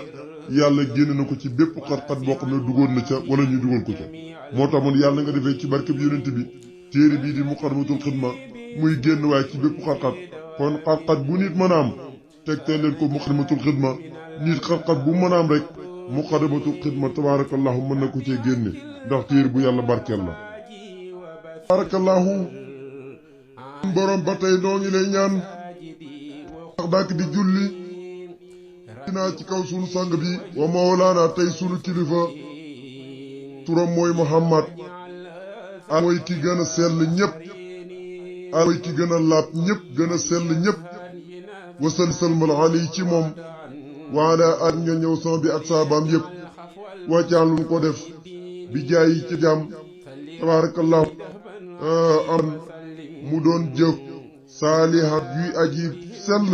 Speaker 1: yàlla génn na ko ci bépp xat-xat boo xam ne dugoon na ca wala ñu dugal ko ca moo tax mun yàlla nga defee ci barke bi yonent bi téere bii di muqaddamatul xidma muy génn waaye ci bépp xat-xat kon xat-xat bu nit mën a am tegtee leen ko muqaddamatul xidma nit xat-xat bu mën a am rek muqaddamatul xidma tabaarakallahu mën na ko cee génne ndax téere bu yàlla barkeel la tabaarakallahu borom ba tey noo ngi lay ñaan sax dàkk di julli dinaa ci kaw sunu sang bi wa mawlaana tey sunu kilifa turam mooy muhammad mooy ki gën a sell ñëpp mooy ki gën a laab ñëpp gën a sell ñëpp wasal salmal ali ci moom waala ak ña ñëw sama bi ak saabaam yëpp wàccaan lu ko def bi jaay ci jàmm tabaarakallahu am mu doon jëf saalihat yuy aji sell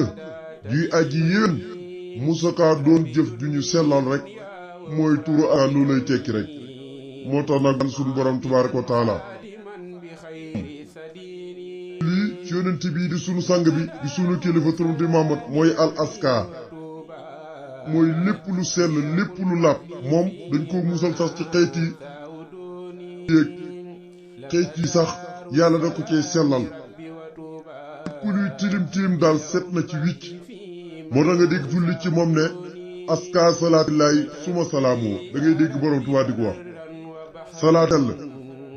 Speaker 1: yuy aji yéen musakaa doon jëf ju ñu sellal rek mooy turu a lu lay tekki rek moo tax nag suñu borom tabaaraka wa taala lii ci yonent bii di sunu sang bi di sunu kilifa turam di Muhammad mooy al aska mooy lépp lu sell lépp lu làpp moom dañ ko musal sax ci xeet yi sax yàlla da ko cee sellal lépp luy tilim tilim daal set na ci wicc moo tax nga dégg julli ci moom ne aska salaatillahi suma salaamu da ngay dégg borom Tuubaa di ko wax salaatal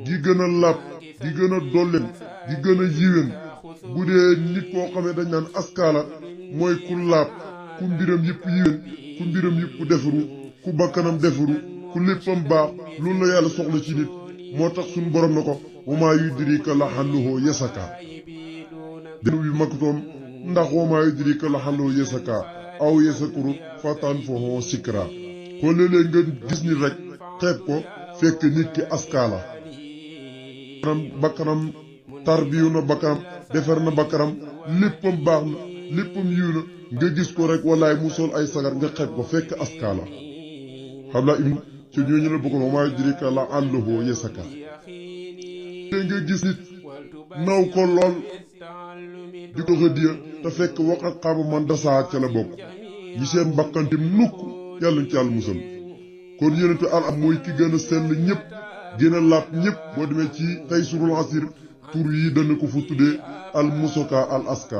Speaker 1: gi gën a làpp gi gën a dollen gi gën a yiwén bu dee nit koo xamee dañ naan aska la mooy ku làpp ku mbiram yëpp yiwén ku mbiram yëpp defaru ku bakkanam defaru ku léppam baax loolu la yàlla soxla ci nit moo tax suñu borom na ko wamaa yudrika laxalluhu yasaka denu bi maktoom ndax wamaa yudrika laxalluhu yasaka aw yasakuru fatan foo sikra kon léeg-léeg nga gis nit rek xeeb ko fekk nit ki aska la bakkanam tarbiyu na bakkanam defar na bakkanam léppam baax na léppam yiw na nga gis ko rek wallaay mu sol ay sagar nga xeeb ko fekk aska la xam laa im ci ñooñu la bokkoon wamaa yudrika laxalluhu yasaka te nga gis nit naw ko lool di ko xëddiya te fekk waxat xaaba man dasaa ca la bokk ñi seen bakkantim nukk yàlla ñu ci yàlla musal kon yonentu al am mooy ki gën a sell ñëpp gën a laab ñëpp boo demee ci Taysiirul Asiir tur yi dana ko fu tuddee al musoka al aska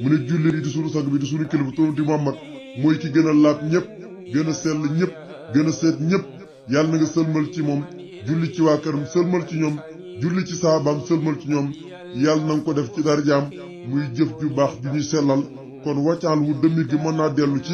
Speaker 1: mu ne julli yi di sunu sang bi di sunu kilifa turu di Muhammad mooy ki gën a laab ñëpp gën a sell ñëpp gën a seet ñëpp yàlla na nga sëlmal ci moom julli ci waa këram sëlmal ci ñoom julli ci saabaam sëlmal ci ñoom yàlla na nga ko def ci darjaam muy jëf ju baax ju ñuy sellal kon waccaal wu dëmmi gi mën naa dellu ci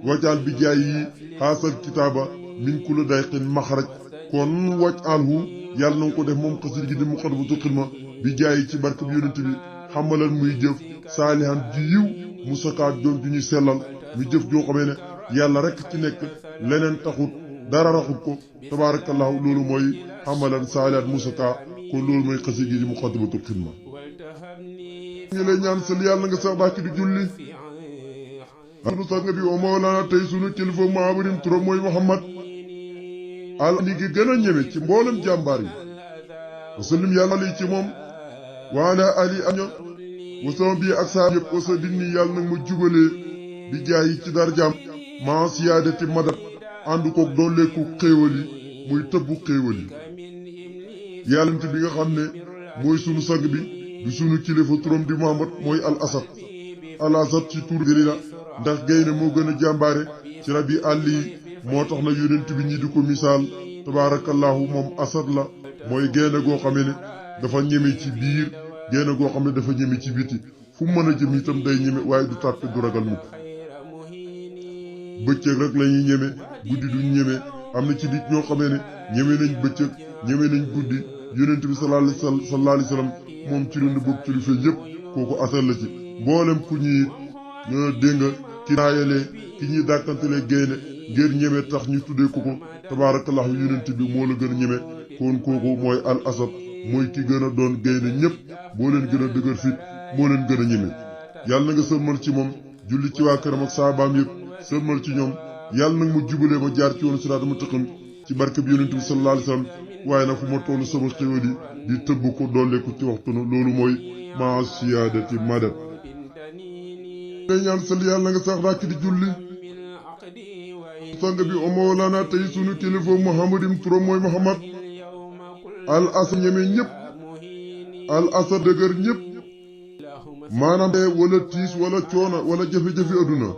Speaker 1: waccaal bi jaay yi xaasal kitaaba min kulli dayqin maxraj kon waccaal wu yàlla na nga ko def moom xasida gi di muqaddamatul xidma bi jaay yi ci barke bi yonent bi xamalan muy jëf saalihan ju yiw mu sakaat doon ju ñuy sellal muy jëf joo xamee ne yàlla rek ci nekk leneen taxut dara raxut ko tabaarakallahu loolu mooy xamalan saalihan mu sakaa kon loolu mooy xasida gi di muqaddamatul xidma ngi lay ñaan sël yàlla nga sax dàkk di julli sunu sang bi wa mawlana tey sunu kilifa Muhammadin turam mooy Muhammad al ni gi gën a ñeme ci mboolem jàmbaar yi wasallim yàlla ali ci moom waala ali año wasama bii ak saa yëpp wasa dinni yàlla nag ma jubalee di jaay yi ci darjaam maa siyaadati madat ànd koog dooleeku xéewal yi muy tëbbu xéewal yi yàllanti bi nga xam ne mooy sunu sang bi di sunu kilifa turam di Muhammad mooy al asad ci tur bi la ndax gaynde moo gën a jàmbaare ci rabi àll yi moo tax na yonent bi ñi di ko misaal tabaarakallahu moom asad la mooy gaynde goo xamee ne dafa ñeme ci biir gaynde goo xam ne dafa ñeme ci biti fu mu mën a jëm itam day ñeme waaye du tàppe du ragal mukk bëccëg rek la ñuy ñeme guddi duñ ñeme am na ci nit ñoo xamee ne ñeme nañ bëccëg ñeme nañ guddi yonent bi sallallahu alayhi wasallam moom ci lu bokk ci lu fe yëpp kooku asal la ci mboolem ku ñuy dégg nga ki naayalee ki ñuy dàkkantelee gaynde ngir ñeme tax ñu tuddee ko tabaarakallahu yonent bi moo la gën a ñeme kon kooku mooy al asad mooy ki gën a doon gaynde ñëpp moo leen gën a dëgër fit moo leen gën a ñeme yàlla na nga sëlmal ci moom julli ci waa këram ak saabaam yëpp sëlmal ci ñoom yàlla nag mu jubalee ma jaar ci woon siraat ma tëqam ci barke bi yonent bi sallallahu alayhi wasallam waaye nag fu ma toll sama xéwal yi di tëbb ko dooleeku ci waxtu loolu mooy maa siyaadati madad ngay ñaan sal yàlla nga sax ràkk di julli sang bi omawlana tey sunu kilifa muhammadin turam mooy muhammad al asad ñeme ñëpp al asad dëgër ñëpp maanaam wala tiis wala coona wala jafe-jafe adduna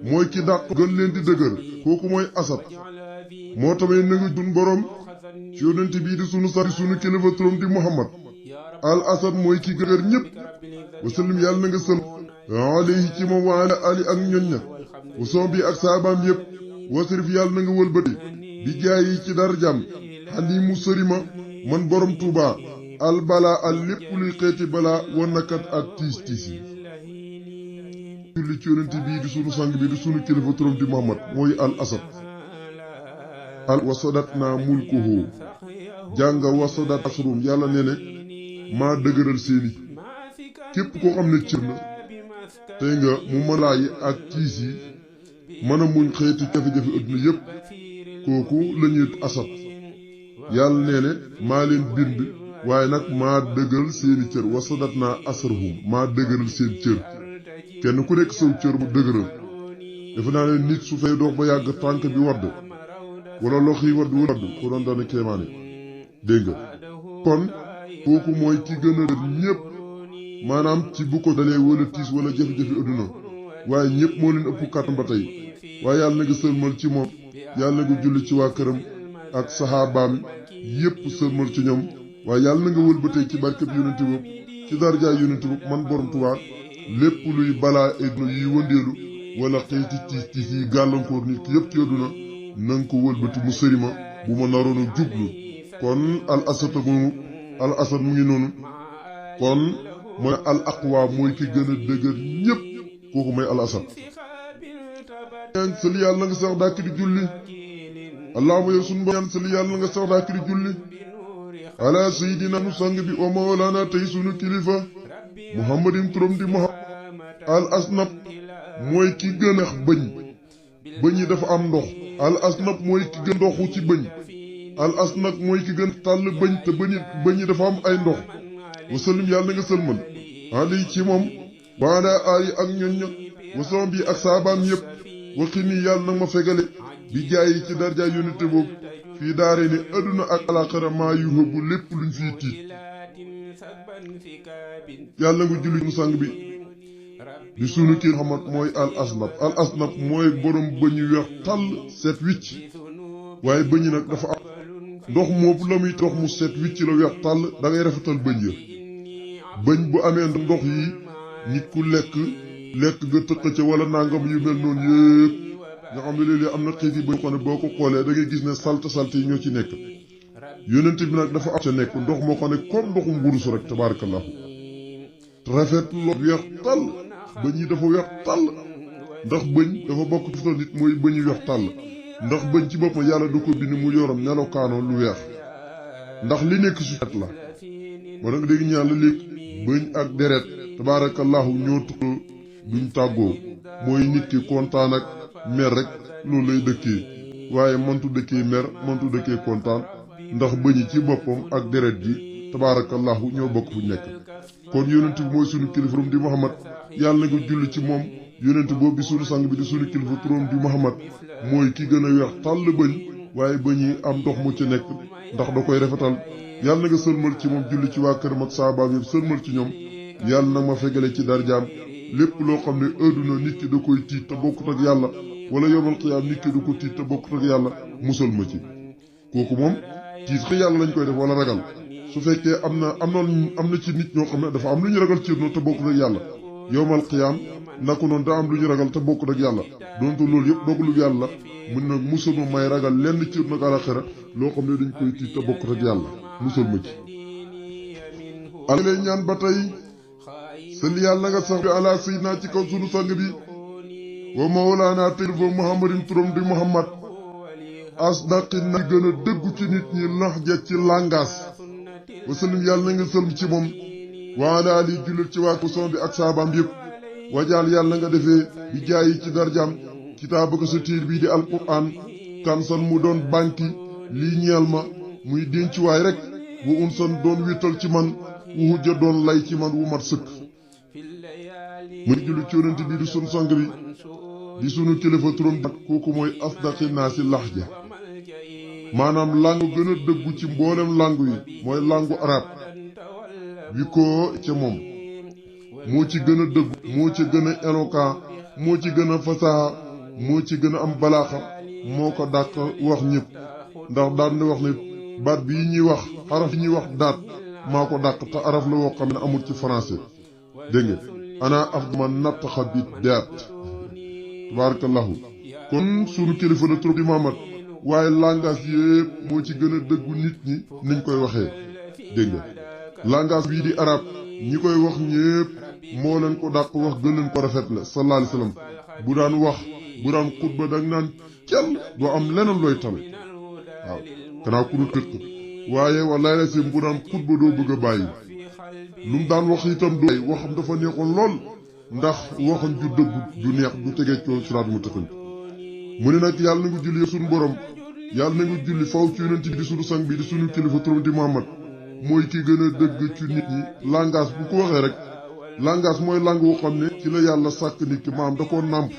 Speaker 1: mooy ki dàq gën leen di dëgër kooku mooy asad moo tamit na nga dun borom ci yonent bii di sunu sar sunu kilifa turam di muhammad al asad mooy ki gëgër ñëpp wasallim yàlla na nga sël alayhi ci moom wa ala ali ak ñoñ ña wason bi ak saabaam yëpp wasrif yàlla na nga wëlbati di jaay yi ci darjam xani mu sërima man borom tuuba al balaa al lépp luy xeeti balaa wanakat ak tiis tiis yi julli ci yonent bii di sunu sang bi di sunu kilifa turam di muhammad mooy al asad al wasadat naa mulkuhu jànga wasadat asrum yàlla nee ne maa dëgëral seeni képp koo xam ne cër na tey nga mu malaayi ak tiis yi mën a muñ xeeti jafe-jafe adduna yépp kooku la ñuy asad yàlla nee ne maa leen bind waaye nag maa dëgëral seeni cër wasadat naa asrahum maa dëgëral seen cër kenn ku nekk saw cër mu dëgëral defe naa ne nit su fay dox ba yàgg tànk bi wadd wala loxo yi wadd ko doon dana kéemaane dégg nga kon kooku mooy ki gën a ñëpp maanaam ci bu ko dalee wala tiis wala jafe-jafe adduna waaye ñëpp moo leen ëpp kàttan ba tey waaye yàlla na nga sëlmal ci moom yàlla na nga julli ci waa këram ak saxaabaam yëpp sëlmal ci ñoom waaye yàlla na nga wëlbatee ci barkeb yonent bopp ci darjaay yonent bopp man borom Tuubaa lépp luy balaa adduna yuy wëndeelu wala xëyti tiis yi gàllankoor nit ki yëpp ci adduna na nga ko wëlbati mu sërima bu ma naroon a jublu kon al asad mu ngi noonu kon mooy al aqwa mooy ki gën a dëgër ñëpp kooku mooy al asad ñaan sali yàlla nga sax dàkk di julli allahumma yow sunu ñaan sali yàlla nga sax dàkk di julli ala sayidina nu sang bi o mawlana tey sunu kilifa muhammadin turam di muhammad al asnab mooy ki gën a bëñ yi dafa am ndox al asnab mooy ki gën ndoxu ci bëñ al asnab mooy ki gën tàll bëñ te bëñ yi dafa am ay ndox wasallim yàlla na nga sëlmal ali ci moom waala ali ak ñoñ ña wason bi ak saabaam yëpp waxi nii yàlla nag ma fegale bi jaay yi ci darjaay yónnite boobu fii daare ni adduna ak alaxira maa yu hëbbu lépp luñ fii tiit yàlla nga julli mu sang bi di sunu kii Muhammad mooy al asnab mooy borom bëñ yu weex tàll set wicc waaye bëñ nag dafa am ndox moobu la muy ndox mu set wicc la weex tàll da ngay rafetal bëñ ya bëñ bu amee ndox yi nit ku lekk nga tëq ca wala nangam yu mel noonu yëpp nga xam ne léeg-léeg am na xeeti bëñ xam ne boo ko xoolee da ngay gis ne salte yi ñoo ci nekk yonent bi nag dafa am ca nekk ndox moo xam ne comme ndoxum wurus rek tabaarakallahu rafet lo weex tàll bëñ yi dafa weex tàll ndax bëñ dafa bokk ci nit mooy bëñ yu weex tàll ndax bëñ ci boppam yàlla du ko bind mu yoram melokaanoo lu weex ndax li nekk su xet la moo nag dégg ñaan la léegi bëñ ak deret tabaarakallahu ñoo tukk duñ tàggoo mooy nit ki kontaan ak mer rek loolu lay dëkkee waaye mëntu dëkkee mer mëntu dëkkee kontaan ndax bëñi ci boppam ak deret ji tabaarakallahu ñoo bokk fu nekk kon yonent bi mooy sunu kilifa di Muhammad yàlla na nga julli ci moom yonent boobu bi sunu sang bi di sunu kilifa turam di Muhammad mooy ki gën a weex tàll bëñ waaye bëñ yi am ndox mu ci nekk ndax da koy rafetal yàlla na nga sëlmal ci moom julli ci waa këram ak saabaam yëpp sëlmal ci ñoom yàlla nag ma fegale ci darjaam lépp loo xam ne adduna nit ki da koy tiit te bokkut ak yàlla wala yowmal qiyaam nit ki da ko tiit te bokkut ak yàlla musal ma ci kooku moom tiit te yàlla lañ koy def wala ragal su fekkee am na ci nit ñoo xam ne dafa am lu ñu ragal ci noonu te bokkut ak yàlla yowmal qiyaam naka noonu da am lu ñu ragal te bokkut ak yàlla donte loolu yëpp dogalu yàlla mun nag musal ma may ragal lenn ci nag alaxira loo xam ne dañ koy tiit te bokkut ak yàlla musal ma ci ala lay ñaan ba tey sëli yàlla nga sax bi ala sayyidina ci kaw sunu sang bi wa mawlaana tilifa muhammadin turam di muhammad asdaqin na gën a dëggu ci nit ñi nax ja ci langaas wasalim yàlla na nga sëlm ci moom wa ala ali jullit ci waa son bi ak saabaam yëpp wajaal yàlla nga defee bi jaayi ci darjam kitaaba ko sa tiir bii di alquran kansan mu doon banki lii ñeel ma muy dencuwaay rek wu unsan doon wittal ci man wu hujja doon lay ci man wu mat sëkk muy jullit ci yonent bi di sunu sang bi di sunu kilifa turam kooku mooy asdaqi naasi laxja maanaam langu gën a dëggu ci mboolem langu yi mooy langu arab wi ko ca moom moo ci gën a dëggu moo ci gën a éloquent moo ci gën a fasaha moo ci gën a am balaaxa moo ko dàq wax ñëpp ndax daan na wax ne baat bi yi ñuy wax xaraf yi ñuy wax daat maa ko dàq te araf la woo xam ne amul ci français dégg nga ana afdama nattaxa bi daat tabarakallahu kon sunu kilifa la trop di Muhammad waaye langage yëpp moo ci gën a dëggu nit ñi niñ koy waxee dégg nga langage bii di arab ñi koy wax ñëpp moo leen ko dàq wax gën leen ko rafet la sallallahu alayhi wasallam bu daan wax bu daan xutba dang naan cel doo am leneen looy tal waaw kanaa ku dul kët waaye wallaay la sim bu daan xutba doo bëgg a bàyyi lu mu daan wax itam doo waxam dafa neexoon lool ndax waxam ju dëggu ju neex du tegee coow siraat mu tëxañ mu ne nag yàlla na nga julli suñu borom yàlla na nga julli faw ci yonent bi di suñu sang bi di suñu kilifa turam di Muhammad mooy ki gën a dëgg ci nit ñi langage bu ko waxee rek langage mooy langue woo xam ne ci la yàlla sàkk nit ki maam da koo nàmp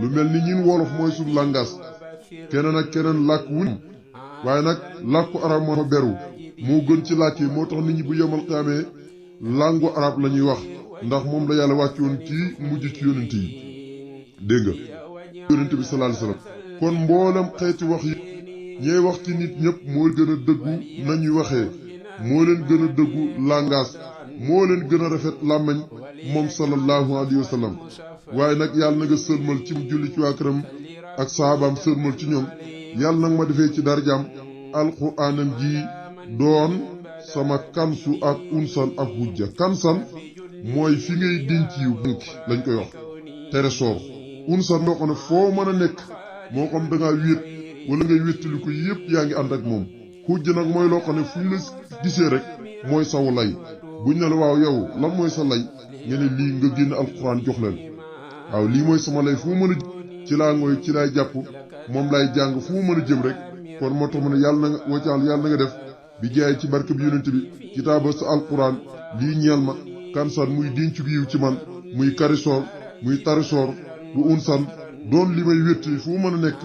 Speaker 1: lu mel ni ñin wolof mooy suñu langage keneen ak keneen làkk wuñ waaye nag làkku arab moo fa beru moo gën ci làkk yi moo tax nit ñi bu yemal xiyaamee langue arab la ñuy wax ndax moom la yàlla wàccoon ci mujj ci yonent yi dégg nga yonent bi sallallahu alayhi wasallam kon mboolem xeeti wax yi ñey wax ci nit ñëpp moo gën a dëggu nañuy waxee moo leen gën a dëggu langage moo leen gën a rafet làmmeñ moom sallallahu alayhi wa sallam waaye nag yàlla na nga sëlmal ci julli ci waa këram ak saabaam sëlmal ci ñoom yàlla nag ma defee ci darjaam alquraanam ji doon sama kansu ak unsan ak hujja kansan mooy fi ngay denc yu bank lañ koy wax trésor unsan moo xam ne foo mën a nekk moo xam da ngaa wéet wala ngay wéttali ko yëpp yaa ngi ànd ak moom hujja nag mooy loo xam ne fu ñu la gisee rek mooy saw lay buñ ne la waaw yow lan mooy sa lay nga ne lii nga génn alxuraan jox leen waaw lii mooy sama lay fu mu mën a ci laa ngooy ci laay jàpp moom laay jàng fu mu mën a jëm rek kon moo tax mu ne yàlla na nga waccaal yàlla na nga def bi jaay ci barke bi yonent bi kitaaba sa alxuraan lii ñeel ma kansan muy denc gi yiw ci man muy karisoor muy tarisoor bu unsan doon li may wétti fu mu mën a nekk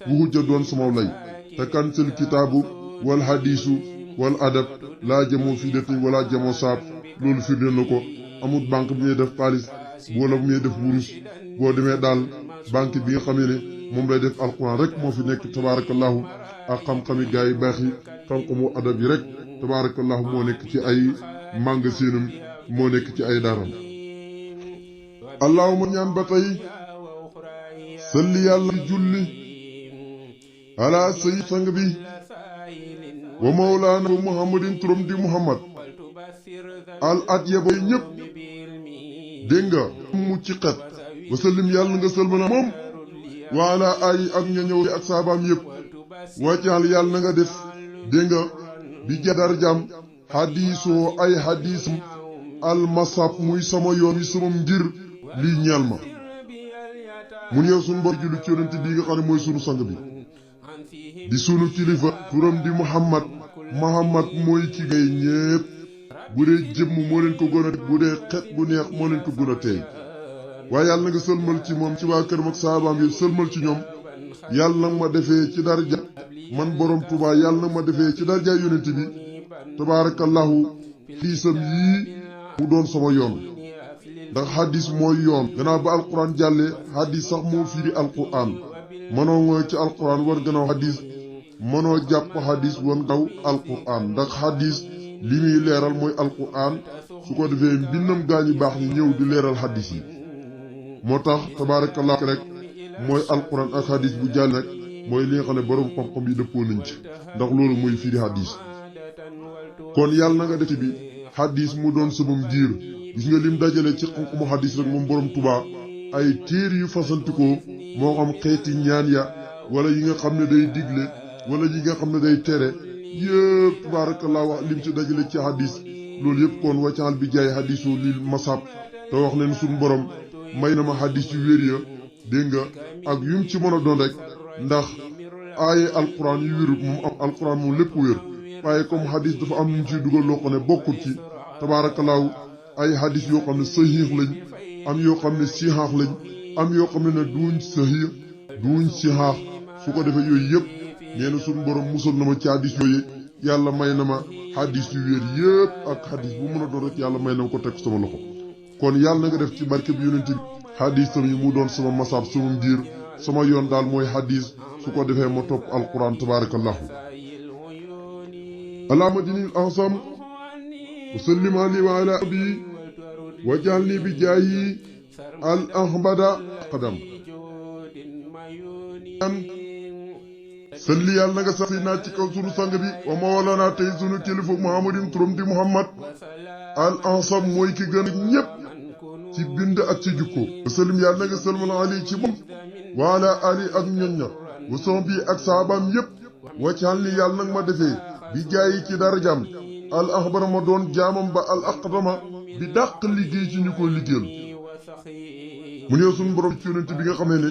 Speaker 1: wu hujja doon sama lay te kansel kitaabu wal hadiisu wal adab laa jamoo fii dati wala jamoo saab loolu firnde na ko amul banque bu ñuy def xaalis wala bu ñuy def wurus boo demee daal banque bi nga xamee ne moom lay def alquran rek moo fi nekk tabaarakallahu ak xam-xami gaa yi baax yi xam-xamu adab yi rek tabaarakallahu moo nekk ci ay magasinam moo nekk ci ay daaram allahuma ñaan ba tey salli yàlla julli ala sayyid sang bi wa mawlaana muhammadin turam di muhammad al at yeboy ñëpp dégg nga mu ci xet wasallim yàlla nga sëlmana moom waala ay ak ña ñëw ak saabaam yëpp wàccaal yàlla na nga def dégg nga bi jadar jam xadiisoo ay xadiisam almasab muy sama yoon wi sama ngir lii ñeel ma mun yow sunu bor julli ci yonent bi nga xam ne mooy sunu sang bi di sunu kilifa turam di Muhammad mooy ki gay ñépp bu dee jëmm moo leen ko gën a bu dee xet bu neex moo leen ko gën a teey waaye yàlla na nga sëlmal ci moom ci waa këram ak saabaam yi sëlmal ci ñoom yàlla na ma defee ci darja man borom Tuubaa yàlla na ma defee ci darja yonent bi tabaarakallahu xiisam yii mu doon sama yoon ndax hadis mooy yoon gannaaw ba alquran jàllee hadis sax moo firi alquran mënoo ngooy ci alquran war gannaaw hadis mënoo jàpp hadis wan gaw alquran ndax hadis li muy leeral mooy alquran su ko defee mbindam gaañu baax ni ñëw di leeral hadis yi moo tax tabaarakallahu rek mooy alquran ak hadis bu jàll rek mooy li nga xam ne borom xam-xam yi dëppoo nañ ci ndax loolu mooy firi hadis kon yàlla na nga def bi hadis mu doon sabam diir gis nga lim dajale ci xam-xamu hadis rek moom borom Tuubaa ay téer yu fasantikoo moo xam xeeti ñaan ya wala yi nga xam ne day digle wala yi nga xam ne day tere yëpp tabaarakallahu wax lim ci dajale ci hadis loolu yëpp kon waccaal bi jaay hadisu lil masab te wax leen suñu borom may na ma hadis yu wér ya dégg nga ak yum ci mën a doon rek ndax aaye alquran yu wérut moom am alquran moom lépp wér waaye comme hadis dafa am ñu ciy dugal loo xam ne bokkul ci tabaarakallahu ay hadis yoo xam ne saxiix lañ am yoo xam ne sixaax lañ am yoo xam ne duuñ saxiix duuñ sixaax su ko defee yooyu yëpp nee na suñu borom musal na ma ci hadis yooyu yàlla may na ma hadis yu wér yëpp ak hadis bu mën a doon rek yàlla may na ma ko teg sama loxo kon yàlla na nga def ci barke bi yonent bi hadis tam yi mu doon sama masaab sama ngir sama yoon daal mooy hadis su ko defee ma topp alquran tabaarakallahu allahumma dinil ansam wa sallim ali wa ala abi wajalni bi jaayi al ahmada qadam salli yàlla na nga sax si naa ci kaw sunu sang bi wa mawlana tey sunu kilifa muhammadin turam di muhammad al ansam mooy ki gën a ñépp ci bind ak ci jukko wa sallim yàlla na nga salmal ali ci moom wa ala ali ak ñoñña wa son bi ak saabaam yépp waccal ni yàlla nag ma defee bi jaayi ci darajaam al axbara ma doon jaamam ba al aqdama bi dàq liggéey ci ñu ko liggéeyal mu ne sunu borom ci yonent bi nga xamee ne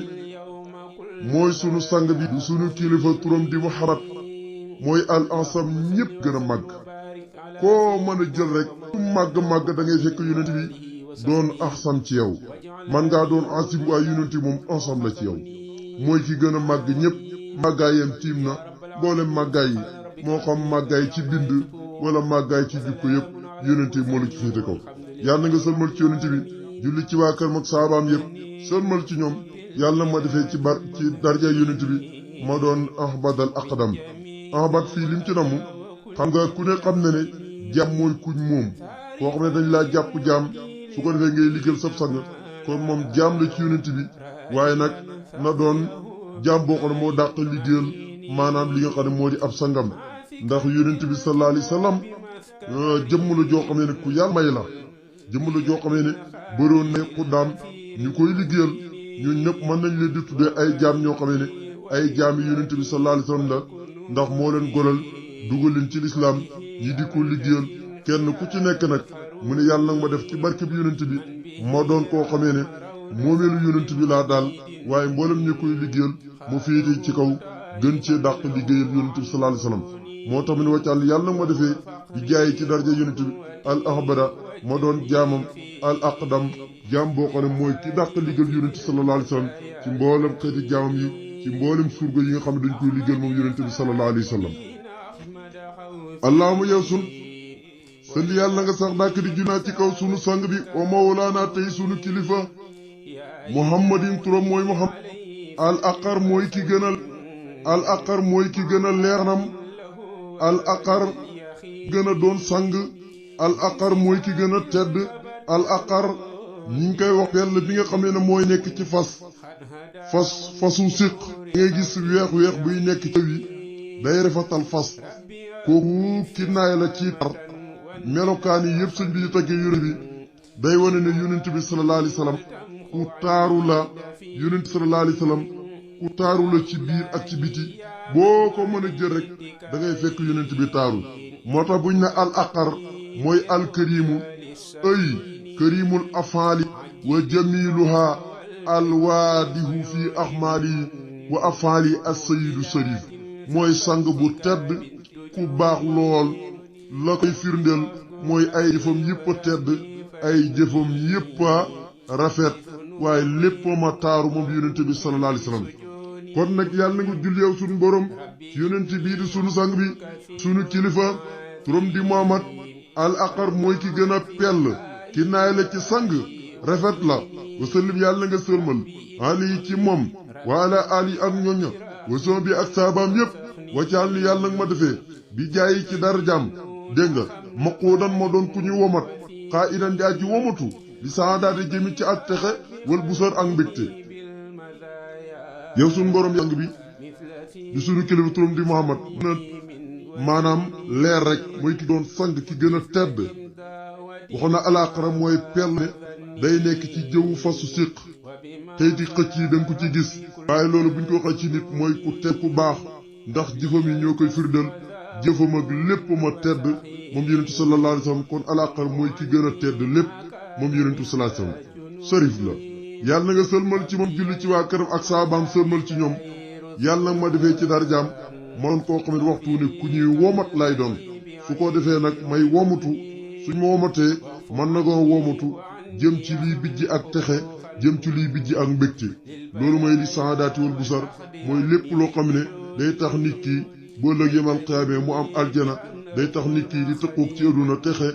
Speaker 1: mooy sunu sang bi du sunu kilifa turam di muhammad mooy al ansam ñépp gën a màgg koo mën a jël rek su màgg-màgg da ngay fekk yonent bi doon ahsan ci yow man ngaa doon asim waaye yonent bi moom ansam la ci yow mooy ki gën a màgg ñépp màggaayam tiim na mboolem màggaay yi moo xam màggaay ci bind wala màggaay ci jukko yëpp yonent bi moo la ci féete kaw yàlla na nga sëlmal ci yonent bi julli ci waa kër mag saabaam yëpp sëlmal ci ñoom yàlla na ma defee ci darja yonent bi ma doon ahbadal aqdam ahbad fii lim ci namu xam nga ku ne xam ne ne jaam mooy kuñ moom koo xam ne dañ laa jàpp jaam su ko defee ngay liggéeyal sab sang kon moom jaam la ci yonent bi waaye nag na doon jaam boo xam ne moo dàq liggéeyal maanaam li nga xam ne moo di ab sangam ndax yonent bi sallallahu alayhi wa sallam jëmm la joo xam ne ku yàlla may la jëmm la joo xam ne bëroon na xuddaam ñu koy liggéeyal ñun ñëpp mën nañ leen di tuddee ay jaam ñoo xam ne ay jaam yi yonent bi sallallahu alayhi wa sallam la ndax moo leen golal dugal leen ci lislaam ñi di ko liggéeyal kenn ku ci nekk nag mu ne yàlla nag ma def ci barke bi yonent bi ma doon koo xamee ne moomeelu yonent bi laa daal waaye mboolem ñi koy liggéeyal mu féete ci kaw gën cee dàq liggéeyal yonent bi sallallahu alayhi wa sallam moo tax mu ne wàccal yàlla nag ma defee di jaay ci darja yonent bi al ahbada ma doon jaamam al aqdam jaam boo xam ne mooy ki dàq liggéeyal yonent bi sallallahu alayhi wa sallam ci mboolem xeeti jaamam yi ci mboolem surga yi nga xam ne dañ koy liggéeyal moom yonent bi sallallahu alayhi wa sallam allahuma yow sun salli yàlla na nga sax dàkk di junaa ci kaw sunu sang bi wa mawlaana tey sunu kilifa muhammadin turam mooy muhammad al aqar mooy ki gën a al aqar mooy ki gën a leernam al aqar gën a doon sang al aqar mooy ki gën a tedd al aqar ñi ngi koy wax pell bi nga xam ne mooy nekk ci fasu siq ngay gis weex buy nekk ci wi day refatal fas kooku ki naay la ci tar melokaan yi yëpp sëñ bi di taggee yonent bi day wane ne yonent bi sallallahu alayhi wa sallam ku taaru la yonent sallallahu alayhi wa sallam ku taaru la ci biir ak ci biti boo ko mën a jël rek da ngay fekk yonent bi taaru moo tax buñ ne al aqar mooy al karimu ay karimul afaali wa jamiluha alwaadihu fi axmaali wa afaali as-sayyidu sharif mooy sang bu tedd ku baax lool la koy firndeel mooy ay jëfam yépp a tedd ay jëfam yépp a rafet waaye lépp ma taaru moom yonent bi sallallahu alayhi wasallam kon nag yàlla na nga julli yow sunu borom ci yonent bii di sunu sang bi sunu kilifa turam di Muhammad al aqar mooy ki gën a pell ki naay la ci sang rafet la wasallim yàlla na nga sërmal ali ci moom wa ala ali ak ñoña wason bi ak saabaam yépp waccaal ni yàlla nga ma defee bi jaayi ci dara jàmm dégg nga maquudan ma doon ku ñu womat xaa idan di aji womatu li saadaate jëmi ci ak texe wal busar ak mbégte yow sunu borom yang bi di sunu kilifa turam di Muhammad maanaam leer rek mooy ki doon sang ki gën a tedd waxoon na alaaxira mooy pell ne day nekk ci jëwu fasu siq tey di xëcc yi danga ko ci gis waaye loolu buñ ko waxee ci nit mooy ku tedd ku baax ndax jëfam yi ñoo koy firdal jëfam ak lépp ma tedd moom yonentu sallallahu alayhi wa sallam kon alaaxira mooy ki gën a tedd lépp moom yonentu sallallahu alayhi wa sallam sharif la yàlla na nga sëlmal ci moom julli ci waa këram ak saabaam sëlmal ci ñoom yàlla nag ma defee ci darjaam ma doon koo xamit waxtu ne ku ñuy womat lay doon su ko defee nag may womatu suñ ma womatee man na koo womatu jëm ci liy bijji ak texe jëm ci liy bijji ak mbégte loolu mooy li saadaati wal busar mooy lépp loo xam ne day tax nit ki bu ëllëg yemal xiyaamee mu am aljana day tax nit ki di tëqoog ci àdduna texe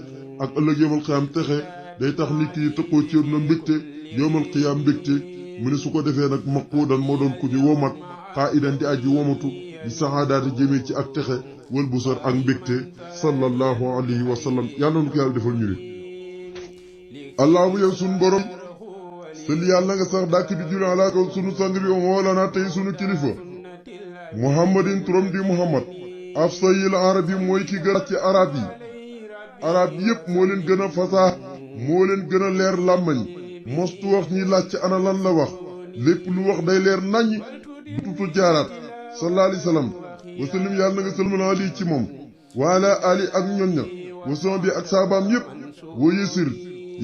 Speaker 1: ak ëllëg yemal xiyaam texe day tax nit ki di tëqoog ci àdduna mbégte yemal xiyaam mbégte mu ne su ko defee nag maquudan moo doon ku ñu womat xaa idan di aji womatu di saxaadaati jëmee ci ak texe wal busar ak mbégte sallallahu alayhi wa sallam yàlla na ko yàlla defal ñu ne allahu yow sunu borom sëli yàlla nga sax dàkk di julli ala kaw sunu sang bi moolana tey sunu kilifa muhammadin turam di muhammad afsayil arabi mooy ki gën ci arab yi arab yépp moo leen gën a fasaa moo leen gën a leer làmmañ mostu wax ñi laaj ci ana lan la wax lépp lu wax day leer naññ du tutu jaaraat sallallahu alayhi wa sallam wasallim yàlla na nga sëlmal ali ci moom waala ali ak ñoñ ña wason bi ak saabaam yépp woo yësir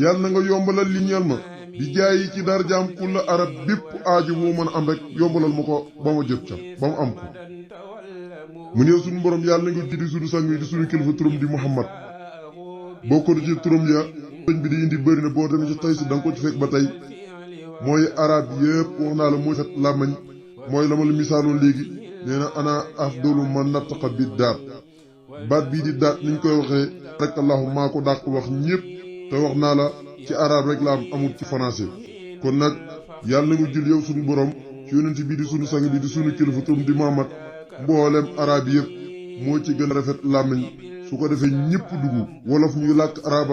Speaker 1: yàlla na nga yombalal li ñeel ma di jaayi ci darjaam kulla arab bépp aaju moo mën a am rek yombalal ma ko ba ma jot ca ba mu am ko mu ne suñu borom yàlla na nga jiddi suñu sang yi di suñu kilifa turam di Muhammad boo ko ci turam ya sëñ bi di indi bëri na boo demee ci tay si da nga ko ci fekk ba tey mooy arab yépp wax naa la mooy fet làmmañ mooy la ma la misaaloon léegi nee na ana afdalu man nattaqa bi daat baat bii di daat niñ koy waxee rek allahu maa ko dàq wax ñépp te wax naa la ci arab rek la am amul ci français kon nag yàlla na nga jul yow suñu borom ci yonent bii di suñu sang bi di suñu kilifa turam di Muhammad mboolem arab yëpp moo ci gën a rafet làmmiñ su ko defee ñëpp dugg wolof ñuy làkk arab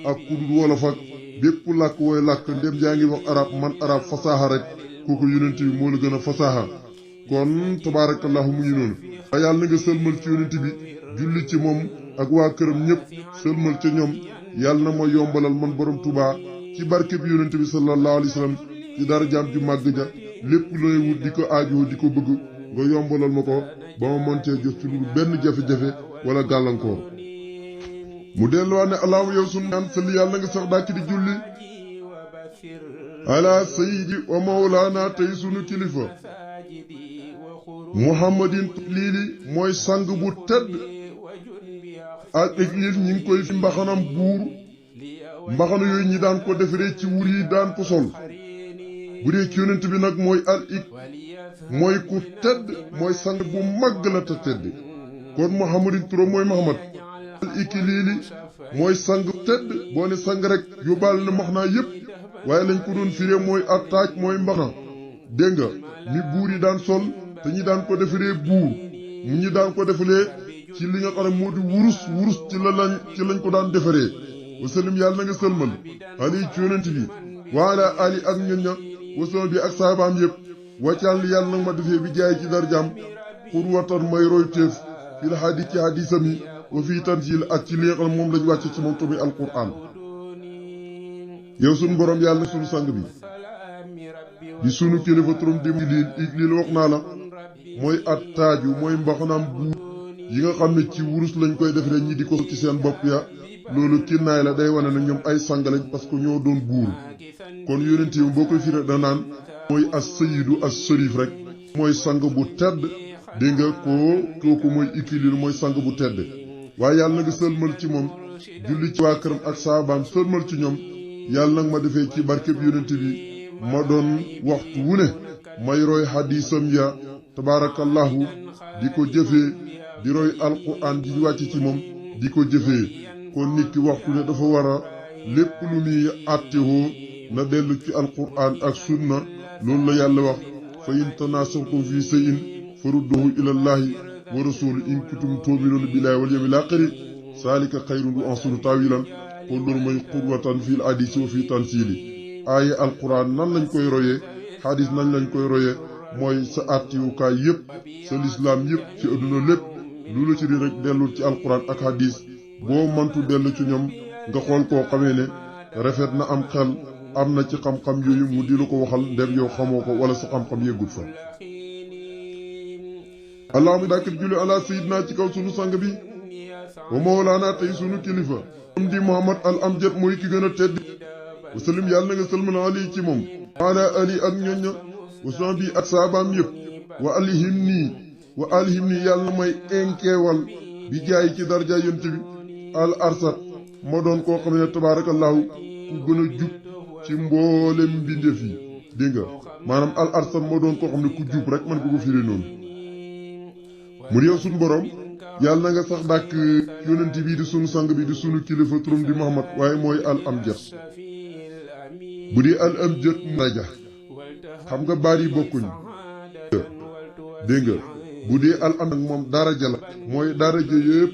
Speaker 1: ak ku dul wolof ak bépp làkk wooy làkk ndem yaa ngi wax arab man arab fasaaxa rek kooku yonent bi moo la gën a fasaaxa kon tabaarakallahu mu ngi noonu waaye yàlla na nga sëlmal ci yonent bi julli ci moom ak waa këram ñëpp sëlmal ca ñoom yàlla na ma yombalal man borom Tuubaa ci barke bi yonent bi sallallahu alayhi wa sallam ci darajaam ju màgg ja lépp looy wut di ko aajoo di ko bëgg nga yombalal ma ko ba ma mën cee jot ci lu benn jafe-jafe wala gàllankoor mu delluwaat ne allahu yow sunu ñaan salli yàlla nga sax dàkk di julli ala sayyidi wa mawlaana tey sunu kilifa muhammadin liili mooy sang bu tedd ak église ñi ngi koy fi mbaxanam buur mbaxana yooyu ñi daan ko defaree ci wur yi daan ko sol bu dee ci yonent bi nag mooy al ik mooy ku tedd mooy sang bu màgg la te tedd kon muhammadin turam mooy muhammad al iki liili mooy sang tedd boo ne sang rek yóbbaale na max naa yépp waaye lañ ko doon firee mooy attaaj mooy mbaxana dégg nga mi buur yi daan sol te ñi daan ko defaree buur mu ñi daan ko defalee ci li nga xam ne moo di wurus ci lañ ko daan defaree wasallim yàlla na nga sëlmal ali ci yonent bi waala ali ak ñoñ ña wasallam bi ak saabaam yëpp wàccaal li yàlla nag ma defee bi jaay ci darjaam pour watan may roy téef fil hadis ci hadisam yi wa fii tanzil ak ci li nga xam ne moom lañ wàcce ci moom tamit alquran yow sunu borom yàlla na sunu sang bi di sunu kilifa turam di lii wax naa la mooy at taaju mooy mbaxanaam buur yi nga xam ne ci wurus lañ koy def rek ñi di ko ci seen bopp ya loolu kinnaay la day wane na ñoom ay sang lañ parce que ñoo doon buur kon yonent yi boo koy firi da naan mooy as-sayyidu as-sharif rek mooy sang bu tedd dégg nga kooku mooy équilibre mooy sang bu tedd waaye yàlla na nga sëlmal ci moom julli ci waa këram ak saabaam sëlmal ci ñoom yàlla nag ma defee ci barkeb yonent bi ma doon waxtu wu ne may roy xadiisam ya tabaarakallahu di ko jëfee di roy alquran di wàcc ci moom di ko jëfee kon nit ki waxtu ne dafa war a lépp lu muy àttewoo na dellu ci alquran ak sunna loolu la yàlla wax fa in tanaasatum fi shay'in farudduhu ilallahi wa rasuli in kuntum tu'minuna billahi wal yawmil aaxiri saalika xayrun wa ahsanu taawilan kon loolu mooy qudwatan fil hadiisi wa fi tansiili aaye alquran nan lañ koy royee xadis nañ lañ koy royee mooy sa àttewukaay yëpp sa lislaam yëpp ci adduna lépp lu la ci di rek dellul ci alquran ak hadis boo mantu dellu ci ñoom nga xool koo xamee ne rafet na am xel am na ci xam-xam yooyu mu di la ko waxal ndem yow xamoo ko wala sa xam-xam yëggut fa allahumma daakir julli ala sayyidina ci kaw sunu sang bi wa mawlaana tey sunu kilifa am di muhammad al amjad mooy ki gën a tedd wasalim yàlla na nga sëlmal ali ci moom ala ali ak ñoñña wasan bi ak saabaam yëpp wa alihim nii yàlla na may enkeewal bi jaay ci darja yonent bi al arsat ma doon koo xam ne tabaarakallahu ku gën a jub ci mboolem mbindeef yi dégg nga maanaam al arsat ma doon koo xam ne ku jub rek man ko firi noonu mu yow suñu borom yàlla na nga sax dàkk yonent bi di sunu sang bi di sunu kilifa turam di Muhammad waaye mooy al amjad bu di al amjad daraja xam nga baat yi bokkuñ dégg nga bu dee al am nag moom daraja la mooy daraja yëpp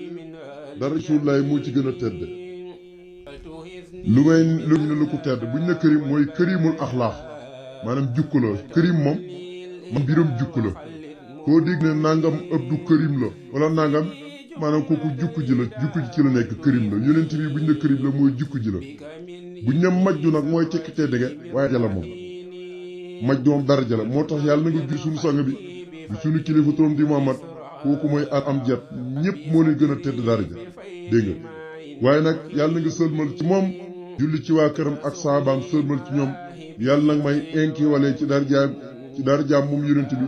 Speaker 1: dara Rasulullaay moo ci gën a tedd lu ne lu ko tedd buñ ne kërim mooy kërimul axlaax maanaam jukku la kërim moom mbiram jukku la koo dégg ne nangam ëpp du kërim la wala nangam maanaam kooku jukku ji ci la nekk kërim la yonent bi buñ ne kërim la mooy jukku ji la buñ ne majju nag mooy tekki tedd ge waaye jala moom majju moom daraja la moo tax yàlla na nga jur suñu sang bi di suñu kilifa turam di Muhammad kooku mooy al amjad ñëpp moo leen gën a tedd daraja dégg nga waaye nag yàlla na nga sëlmal ci moom julli ci waa këram ak saabaam sëlmal ci ñoom yàlla nag may inki wale ci darajaam moom yonent bi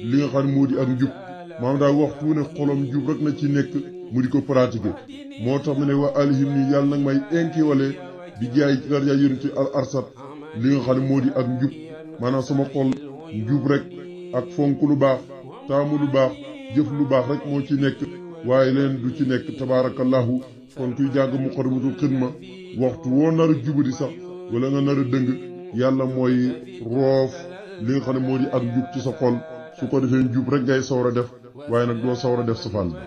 Speaker 1: li nga xam ne moo di ak njub maam daa waxtu ne xolom njub rek na ci nekk mu di ko pratiquer moo tax mu ne waa alihim nii yàlla nag may inki wale di jaay ci darajaam yonent bi al arsat li nga xam ne moo di ak njub maanaam sama xol njub rek ak fonk lu baax taamu lu baax jëf lu baax rek moo ci nekk waaye leen du ci nekk tabaarakallahu kon kuy jàng muqaddamatul xidma waxtu woo nar a jubadi sax wala nga nar a dëng yàlla mooy roof li nga xam ne moo di ak njub ci sa xol su ko defee njub rek ngay sawar a def waaye nag doo sawar a def safaan bi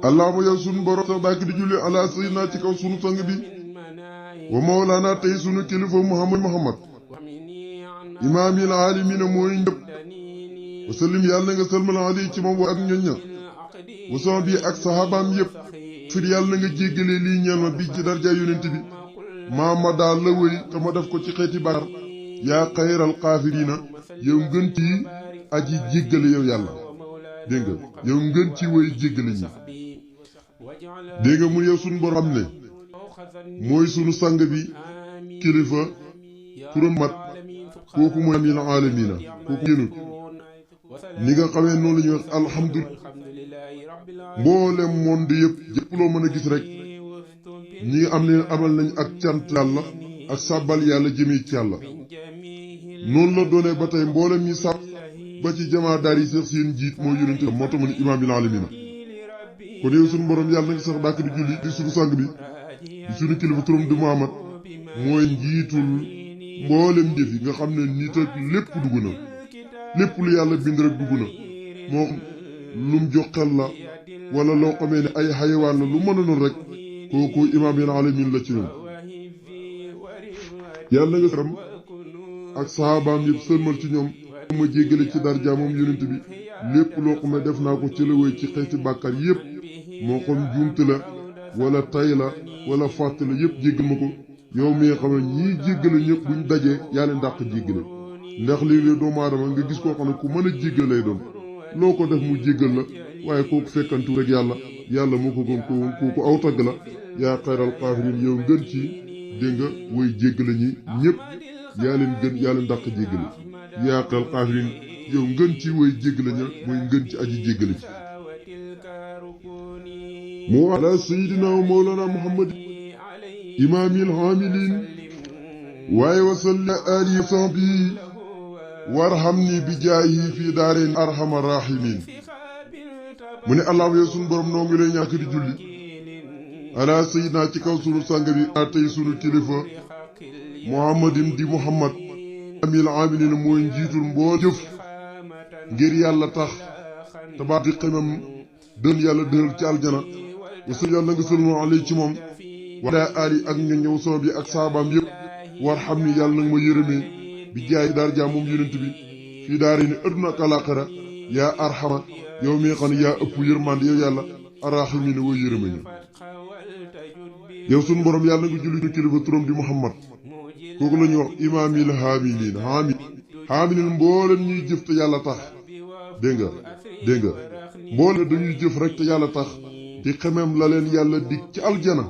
Speaker 1: allahuma yow sunu borom sax daak di julli ala sayyidina ci kaw sunu sang bi wa mawlaana tey sunu kilifa muhammad imaamil aalimiina mooy ñëpp wasallim yàlla na nga sëlmal ali ci moom wa ak ñoñña wasama bi ak sahabaam yëpp fir yàlla na nga jéggalee lii ñeel ma bi ci darja yonent bi ma daal la wëy te ma def ko ci xeeti bàkkaar yaa xayral xaafiriina yow ngën ci aji jéggale yow yàlla dégg nga yow ngën ci wëy jéggale ñi dégg nga mu yow suñu borom ne mooy sunu sang bi kilifa turam mat kooku mooy amil aalamiina kooku yénut ni nga xamee noonu la ñuy wax alhamdulilah mboolem monde yëpp loo mën a gis rek ñi nga am ne amal nañ ak cant yàlla ak sàbbal yàlla jëmee ci yàlla noonu la doonee ba tey mboolem ñi sàbb ba ci jamaa daar yi sax seen jiit moo yónente moo tax ma ne imaamil aalamiina kon yow suñu borom yàlla na nga sax dàkk di julli di suñu sang bi di suñu kilifa turam di Muhammad mooy njiitul mboolem jëf yi nga xam ne nit ak lépp dugg na lépp lu yàlla bind rek dugg na moo lum joxel la wala loo xamee ne ay xayawaan la lu mën a noonu rek kooku imaamil aalamiin la ci ñoom yàlla nga saram ak sahabaam yëpp sëlmal ci ñoom ma jéggale ci darja moom yonent bi lépp loo xam ne def naa ko ci la wéy ci xeeti bàkkaar yëpp moo xam juumte la wala tay la wala fàtte la yëpp jéggal ma ko yow mi nga xam ne ñii jéggale ñëpp buñ dajee yaa leen dàq jéggale ndax léeg-léeg doomu aadama nga gis koo xam ne ku mën a jéggale lay doon loo ko def mu jéggal la waaye kooku fekkantu rek yàlla moo ko gën kooku aw tagg la yaa xayral xaafirin yow ngën ci dégg nga woy jéggale ñi ñëpp yaa leen gën yaa leen dàq jéggale yaa xayral xaafirin yow ngën ci woy jéggale ña mooy ngën ci aji jéggale ci moo ala sayidina wa mawlana muhammad imaamil haamilin waaye wasalli ali sahbi warhamni bi jaayi fii daareen arhamar rahimin mu ne allah yow sunu borom noo ngi lay ñàkk di julli ala sayidina ci kaw sunu sang bi a tey sunu kilifa muhammadin di muhammad amil amilin mooy njiitul mboo jëf ngir yàlla tax tabaat di xemam dën yàlla dëral ci aljana wasul yàlla nga sëlmoo alay ci moom wala ali ak ña ñëw sama bi ak saabaam yëpp war xam ni yàlla nag ma yërëmee bi jaay daar jaam moom yonent bi fii daari ni adduna ak alaxira yaa arxama yow mi nga xam ne yaa ëpp yërmande yow yàlla arraximi ne woo yërëme ñu yow sunu borom yàlla nga julli ñu kilifa turam di muhammad kooku la ñuy wax imaamil haamiliin haamiliin mboolem ñuy jëf te yàlla tax dégg nga mboolem dañuy jëf rek te yàlla tax di xemem la leen yàlla dig ci aljana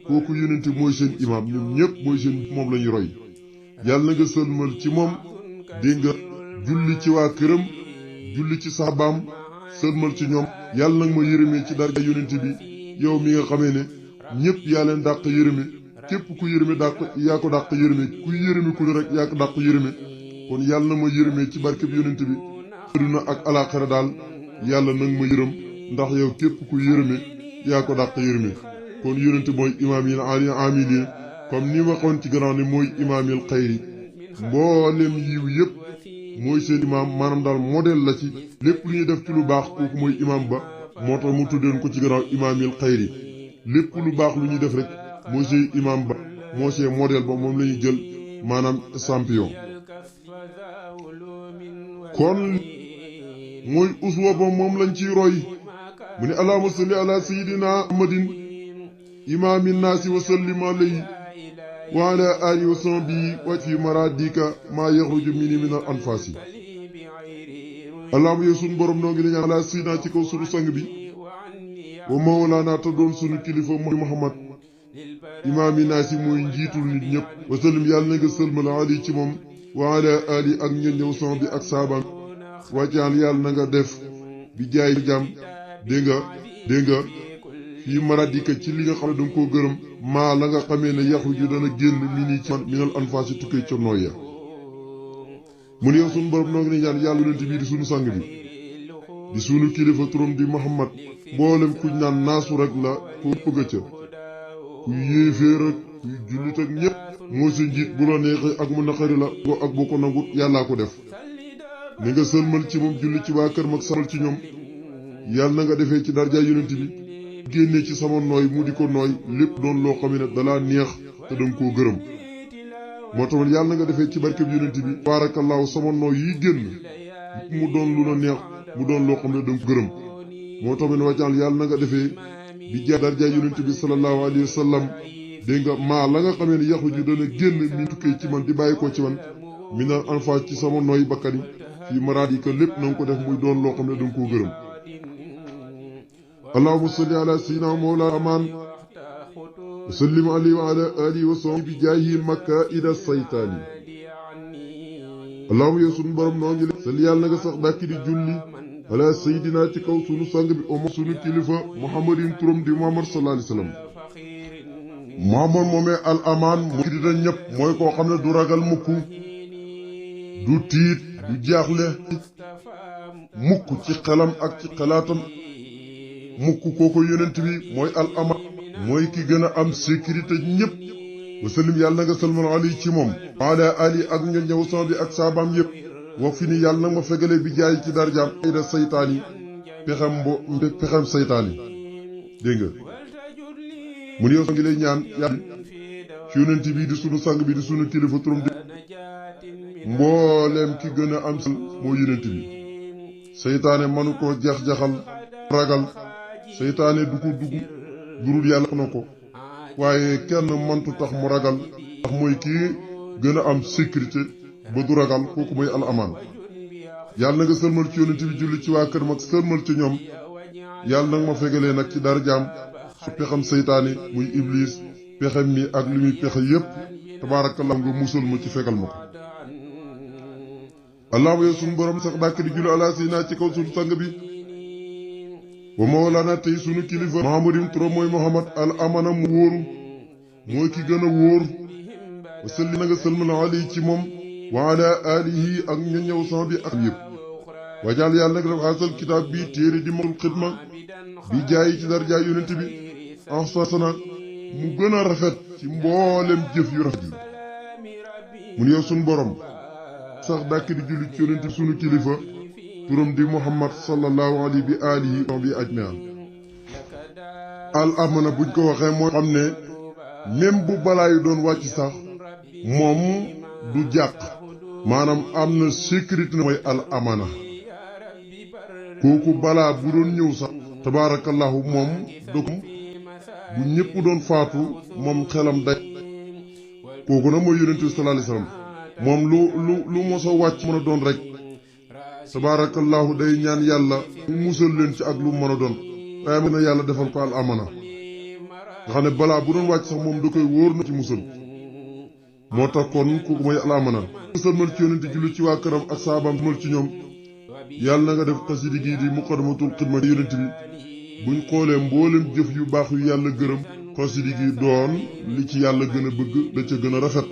Speaker 1: kooku yonent mooy seen imaam ñoom ñëpp mooy seen moom la ñu roy yàlla na nga sëlmal ci moom dégg nga julli ci waa këram julli ci saabaam sëlmal ci ñoom yàlla nag ma yërëmee ci darja yonent bi yow mi nga xamee ne ñëpp yaa leen dàq yërëme képp ku yërëme yaa ko dàq yërëme ku yërëme ku ne rek yaa ko dàq yërëme kon yàlla na ma yërëmee ci barkeb yonent bi aduna ak alaxira daal yàlla nag ma yërëm ndax yow képp ku yërëme yaa ko dàq yërëme kon yonent mooy imaamil amilin comme ni waxoon ci gannaaw ne mooy imaamil xayri mboolem yiw yëpp mooy seen imaam maanaam daal modèle la ci lépp lu ñuy def ci lu baax kooku mooy imaam ba moo tax mu tuddeen ko ci gannaaw imaamil xayri lépp lu baax lu ñuy def rek mooy seen imaam ba moo see modèle ba moom la ñuy jël maanaam champion kon mooy uswa ba moom lañ ciy roy mu ne allahumma salli ala sayidina muhammadin imaamin naasi wa sallim alayhi wa ala alihi wa sahbihi wa fi maradika maa yaxruju mini min al anfaasi allahumma yow sunu borom noo ngi la ñaan ala sayidina ci kaw sunu sang bi wa mawlaana te doon sunu kilifa muhammad imaamin naasi mooy njiitul nit ñëpp wa sallim yàlla na nga sëlmal ali ci moom wa ala ali ak ñen ñëw son bi ak saabaam wàccaan yàlla na nga def bi jaay jàmm dégg nga fii maradika ci li nga xam ne danga koo gërëm maa la nga xamee ne yaxruju dana génn mi nii ci man minal anfaasi tukkee ca nooy ya mu ne yow sunu borom noo ngi ne ñaan yàlla yonent bii di sunu sang bi di sunu kilifa turam di muhammad mboolem kuñ naan naasu rek la ko bëgg ca kuy yéeféer ak kuy jullit ak ñëpp moo sa njiit bu la neexee ak mu naqari la ak boo ko nangut yàllaa ko def ni nga sëlmal ci moom julli ci waa kër mag samal ci ñoom yàlla na nga defee ci darja yonent bi génnee ci sama nooy mu di ko nooy lépp doon loo xam ne dalaa neex te danga koo gërëm moo tax yàlla na nga defee ci barkeb yonent bi baarakallaahu sama nooy yi génn mu doon lu la neex mu doon loo xam ne danga ko gërëm moo tax wàccal yàlla na nga defee bi jaar darja yonent bi sallallahu alayhi wa sallam dégg nga maa la nga xamee ne yaxu ji dana génn mi tukkee ci man di bàyyi ko ci man mi naan anfaas ci sama nooy bakkan yi fii maraat yi que lépp na nga ko def muy doon loo xam ne danga koo gërëm allahumma salli ala sayyidina mawlana aman wa sallim alayhi wa ala alihi wa sahbihi bi jaahi makaida saytaani allahumma yow sunu borom noo ngi salli yàlla na nga sax dàkki di julli ala sayyidina ci kaw sunu sang bi o sunu kilifa muhammadin turam di muhammad sallallahu alayhi wa sallam muhammad moomee al amaan mu di da ñëpp mooy koo xam ne du ragal mukk du tiit du jaaxle mukk ci xelam ak ci xalaatam mukk kooko yonent bi mooy al aman mooy ki gën a am sécurité ñëpp wasallim yàlla na nga salmal ali ci moom ala ali ak ña ñëw son bi ak saabaam yëpp wax fi ni yàlla na ma fegale bi jaay ci darjaam ayda saytaan yi pexem saytaan yi dégg nga mu ne yow ngi lay ñaan yàlla ci yonent bi di sunu sang bi di sunu kilifa turam di mbooleem ki gën a am sal moo yonent bi seytaane manu koo jax-jaxal ragal seytaane du ko dugg durul yàlla na ko waaye kenn mantu tax mu ragal ndax mooy kii gën a am sécurité ba du ragal kooku mooy al amaan yàlla na nga sëlmal ci yonent bi julli ci waa kër mag sëlmal ci ñoom yàlla nag ma fegalee nag ci darajaam su pexam seytaane muy iblis pexem mi ak li muy pexe yépp tabaarakallah nga musal ma ci fegal ma ko allahumma yow sunu borom sax dàkk di julli ala sayyidina ci kaw sunu sang bi wa mawlana tey sunu kilifa muhammadin turam mooy muhammad al amana mu wóoru mooy ki gën a wóor wa salli na nga sëlmal ali ci moom wa ala alihi ak ñu ñëw sama bi ak yëpp wajaal yàlla nag def xaasal kitaab bi téere di matul xidma bi jaayi ci darja yonent bi ahsana mu gën a rafet ci mboolem jëf yu rafet yi mun yow sunu borom sax dàkk di julli ci yonent sunu kilifa turam di muhammad sallallahu alayhi bi alihi bi ajmaan al amana buñ ko waxee mooy xam ne même bu balaa yu doon wàcc sax moom du jàq maanaam am na sécurité mooy al amana kooku balaa bu doon ñëw sax tabaarakallahu moom dëkkum bu ñëpp doon faatu moom xelam day kooku nag mooy yonent bi sallallahu alayhi wasallam moom lu mos a wàcc mën a doon rek tabaarakallahu day ñaan yàlla mu musal leen ci ak lu mën a doon waaye mën na yàlla defal ko al amana nga xam ne balaa bu doon wàcc sax moom da koy wóor na ci musal moo tax kon kooku mooy al amana musalmal ci yonent julli ci waa këram ak saabaam mal ci ñoom yàlla na nga def xasidi gii di muqaddamatul xidma yonent bi buñ xoolee mboolem jëf yu baax yu yàlla gërëm xasidi gi doon li ci yàlla gën a bëgg da ca gën a rafet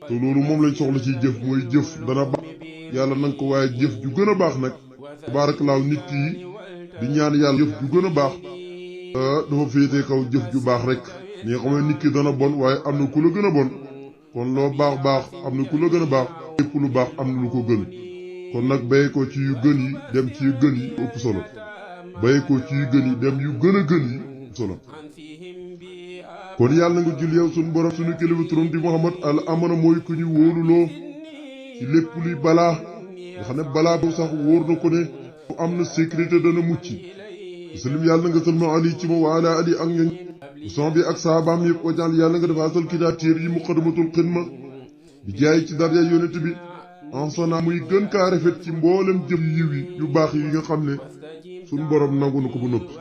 Speaker 1: te loolu moom lañ soxla ciy jëf mooy jëf dana baax yàlla nanga ko waaye jëf ju gën a baax nag tabaarakallaahu nit ki di ñaan yàlla jëf ju gën a baax dafa féetee kaw jëf ju baax rek ni nga xam ne nit ki dana bon waaye am na ku la gën a bon kon loo baax baax am na ku la gën a baax lépp lu baax am na lu ko gën kon nag bàyyi ko ci yu gën yi dem ci yu gën yi ëpp solo bàyyi ko ci yu gën yi dem yu gën a gën yi ëpp solo kon yàlla nga jul yow sunu borom sunu kilifa turam di muhammad al amana mooy ku ñu wóoluloo ci lépp luy balaa nga xam ne balaa boobu sax wóor na ko ne mu am na sécurité dana mucc muslim yàlla nga sëlma ali ci ma wa ala ali ak ñoñ son bi ak saabaam yëpp wajal yàlla nga dafa asal kitaab téer yi muqaddamatul xidma bi jaay ci darja yonent bi ansana muy gën kaa rafet ci mboolem jëf yiw yi yu baax yi nga xam ne suñ borom nangu na ko bu noppi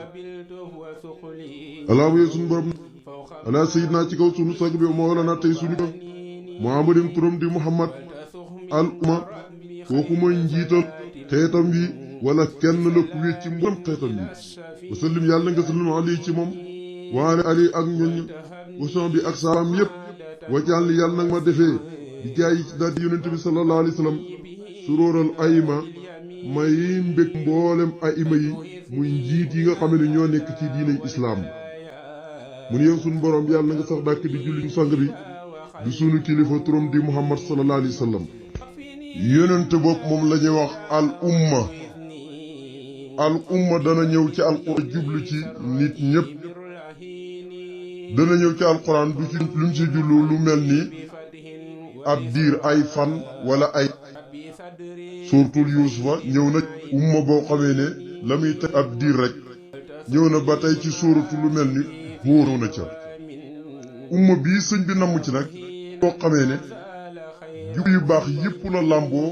Speaker 1: alaa wooye suñ borom ala sayidna ci kaw sunu sag bi mawlana tey sunu ko muhammadin turam di muhammad al umma kooku mooy njiital xeetam bi wala kenn la ku wéet ci mboolem xeetam bi wasallim yàlla nga sallim ali ci moom waale ali ak ñoñ wason bi ak saabaam yépp wajal yàlla nag ma defee di jaay ci daal di yonent bi sallallahu alayhi wa sallam suróoral ayima may mbég mboolem ayima yi muy njiit yi nga xam ne ñoo nekk ci diiney islaam mu ne yow suñu borom yàlla na nga sax dàkk di julli sang bi di sunu kilifa turam di muhammad sallallahu alayhi wa sallam yonent bopp moom la ñuy wax al umma dana ñëw ci alquran jublu ci nit ñépp dana ñëw ci alquran du ci luñ ci jullu lu mel ni ab diir ay fan wala ay suuratul yuusufa ñëw na umma boo xamee ne la muy teg ab diir rek ñëw na ba tey ci suuratu lu mel ni wóoru na ca umma bii sëñ bi namm ci nag boo xamee ne jub yu baax yépp la làmboo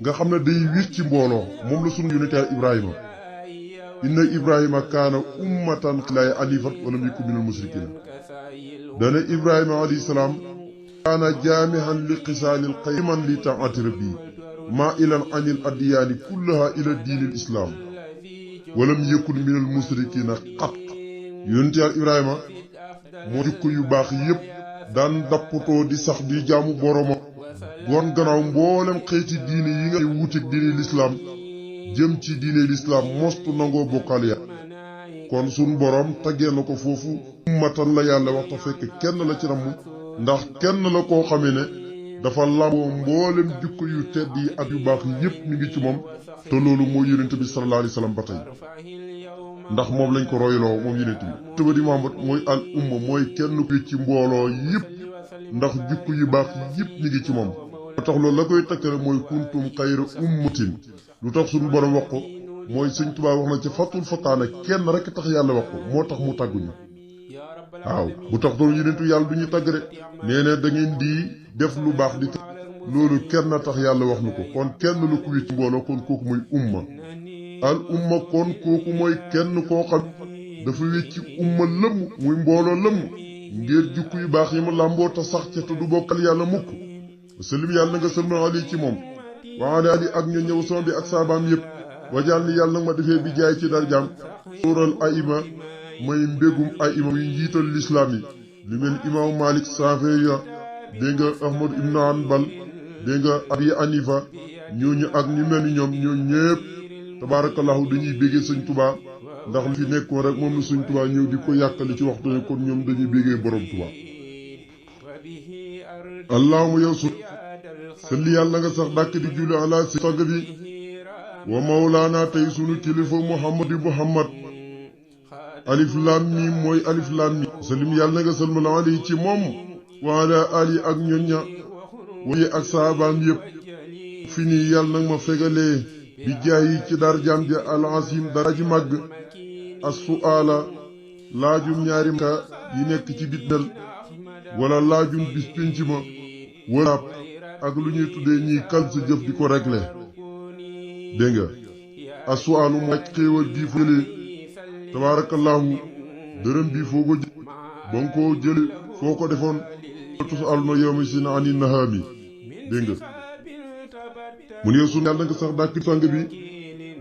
Speaker 1: nga xam ne day wir ci mbooloo moom la sunu yonent ibrahima inna ibrahima kaana ummatan laahi anifan wa lam yakun minal mushrikiin dana ibrahima alayhi salaam kaana jaamihan li xisaalil qayman li taati rabbi maa ilan anil addiyaani kullaha ila diinil islaam walam yakun minal musrikiina xat yonent Yàlla Ibrahima moo jikko yu baax yépp daan dappatoo di sax di jaamu boromam wan gannaaw mboolem xeeti diine yi nga wuuteeg diine lislaam jëm ci diine lislaam mostu nangoo bokkaal ya kon sun borom taggee na ko foofu ummatan la yàlla wax ta fekk kenn la ci namm ndax kenn la koo xamee ne dafa lamboo mboolem jikko yu tedd yi ak yu baax yépp mi ngi ci moom te loolu mooy yonent bi sallallahu alayhi wa sallam ba tey ndax moom lañ ko royloo moom yonent bi tëba di Muhammad mooy al umma mooy kenn ku ci mbooloo yépp ndax jikko yu baax yépp mi ngi ci moom moo tax loolu la koy takkale mooy kuntum xayra ummatin lu tax suñu borom wax ko mooy Sëñ Tuubaa wax na ci fatul fataana kenn rek tax yàlla wax ko moo tax mu tàgguñu waaw bu tax doon yonentu yàlla du ñu tàgg rek nee na da ngeen di def lu baax di loolu kenn na tax yàlla wax nu ko kon kenn lu ko wéet ci mbooloo kon kooku mooy umma al umma kon kooku mooy kenn koo xam dafa wéet ci umma lëmm muy mbooloo lëmm ngir jukku yu baax yi mu làmboo te sax ca te du bokkal yàlla mukk sëlim yàlla nga sëlmal ali ci moom waale ali ak ña ñëw son bi ak saabaam yépp wajaal ni yàlla ma defee bi jaay ci darjaam sóoral aima may mbégum aima muy njiital lislaam yi li mel imaamu malik saafiya dégg nga ahmad ibn hanbal dégg nga abi anifa ñooñu ak ñu mel ni ñoom ñooñu ñépp tabaarakallahu dañuy béggee sëñ tubaa ndax li fi nekkoon rek moom la sëñ tubaa ñëw di ko yàqali ci waxtu ne kon ñoom dañuy béggee borom tubaa allahuma yow su salli yàlla nga sax dàkk di julli ala si sang bi wa mawlaana tey sunu kilifa muhammad alif lam mim mooy alif lam mim salim yàlla nga salmal ali ci moom wa ala ali ak ñoñña waye ak saabaam yépp fi nii yàlla nag ma fegalee bi jaay ci darjaam ja al asim dara ji màgg as su'aala laajum ñaari ka yi nekk ci bitnal wala laajum bis pénc ma wala ak lu ñuy tuddee ñiy kal sa jëf di ko réglé dégg nga as su'aalu mooy xéewal gii fu jëlee tabaarakallaahu dërëm bii foo ko jël ba nga koo jële foo ko defoon tus aluna yawmi sin ani nahaami dégg nga mu ne sunu yàlla nga sax dàkk sang bi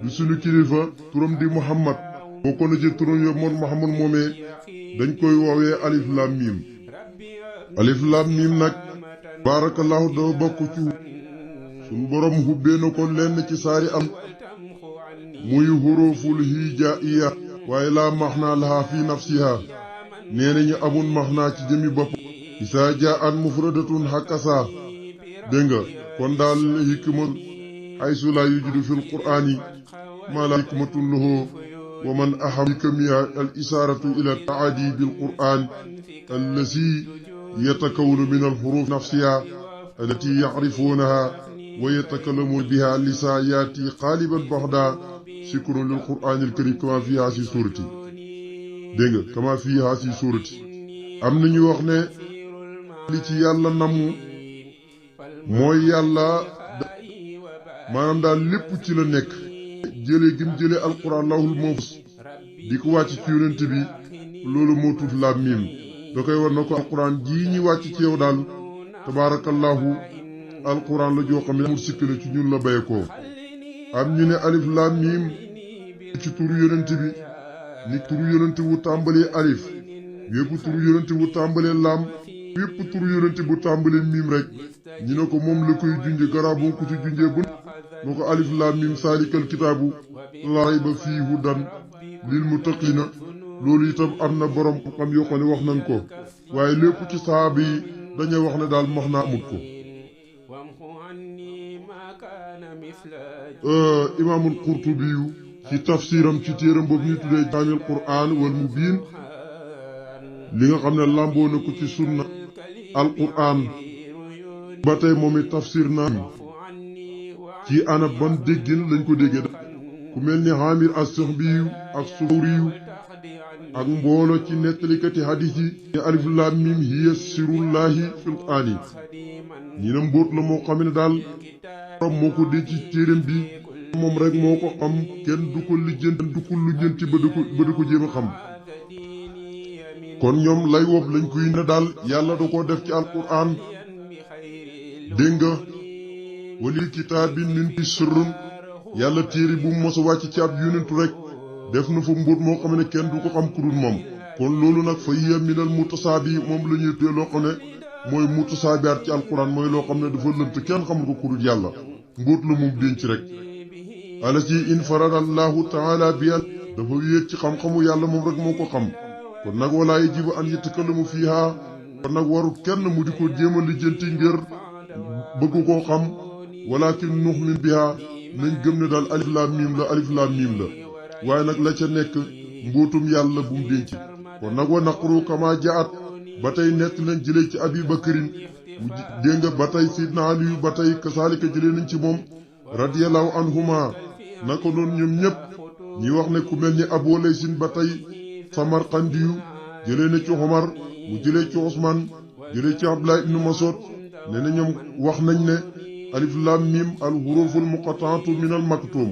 Speaker 1: du sunu kilifa turam di muhammad boo ko na ci turam yo moon muhammad moomee dañ koy woowee alif lam mim alif lam mim nag barakallahu dafa bokk ci sunu borom hubbee na ko lenn ci saari am muy huruful hijaiya waaye laa maxnaa lahaa fi nafsiha nee nañu amul maxnaa ci jëmi bopp isaa jaa an mufradatun hakasa dégg nga kon daal hikma haysu laa yujudu fil qur'aani maa laa hikmatun lahu wa man aham hikamiha al isaaratu ila taadi bil qur'aan allati yatakawwanu min al huruf nafsiha allati yacrifuunaha wa yatakallamuuna biha lisaa yaati qaaliban baxda sikrun lil qur'aan al karim kama fiha si suurati dégg nga kama fiha si suurati am na ñu wax ne li ci yàlla namm mooy yàlla maanaam daal lépp ci la nekk jëlee gim jëlee alquran lawhul mahfuus di ko wàcc ci yonent bi loolu moo tuut la miim da koy war na ko alquran jii ñi wàcc ci yow daal tabaarakallahu alquran la joo xam ne amul sikk ne ci ñun la bay ko am ñu ne alif laam miim ci turu yonent bi ni turu yonent wu tàmbalee alif wépp turu yonent wu tàmbalee laam wépp turu yonent bu tàmbalee miim rek ñu ne ko moom la koy junje garab bu ko ci junjee bu moo ko alif laam miim saalikal kitaabu laa rayba fii hudan lil muttaqiina loolu itam am na borom xam yoo xam ne wax nañ ko waaye lépp ci saaba yi dañuy wax ne daal max naa amut ko imaamul qurtubi yu ci tafsiram ci téeram boobu ñuy tuddee jaamil qur'aan wal mubiin li nga xam ne làmboo na ko ci sunna al qur'aan ba tey moom it tafsir na ci ana ban déggin lañ ko déggee ku mel ni Amir as-Saxbi ak Suhri ak mboolo ci nettalikati hadis yi ne alif laam miim hiya sirullahi fil qur'aan yi ñi ne mbóot la moo xam ne daal borom moo ko dee ci téeram bi moom rek moo ko xam kenn du ko lijjanti ba di ko jéem a xam kon ñoom lay wob lañ koy ne daal yàlla da koo def ci alquran dégg nga walil kitaabin min fi sirrun yàlla téere bu mos a wàcc ci ab yonentu rek def na fa mbóot moo xam ne kenn du ko xam ku dul moom kon loolu nag fa hiya minal mutasaabi moom la ñuy tuddee loo xam ne mooy mutasaabihaat ci alquran mooy loo xam ne dafa lënt kenn xamul ko ku dul yàlla mbóot la moom denc rek alati infarada allahu taala bi dafa wéet ci xam-xamu yàlla moom rek moo ko xam kon nag walaa yajibu an yatakallamu fiha kon nag warut kenn mu di ko jéem a lijjanti ngir bëgg koo xam walakin nuxmin biha nañ gëm ne daal alif laam miim la waaye nag la ca nekk mbóotum yàlla bu mu denc kon nag wa naqru kama jaat ba tey nett nañ jëlee ci abi bakrin mu dégg nga ba tey sidna aliyu ba tey kasaalika jëlee nañ ci moom radiyallahu anhuma naka noonu ñoom ñëpp ñi wax ne ku mel ni abu laysin ba tey samarqandiyu jëlee na ci Omar mu jëlee ci Ousmane jëlee ci Abdullah ibnu Mas'ud ne na ñoom wax nañ ne alif lam mim al huruful muqattaatu min al maktum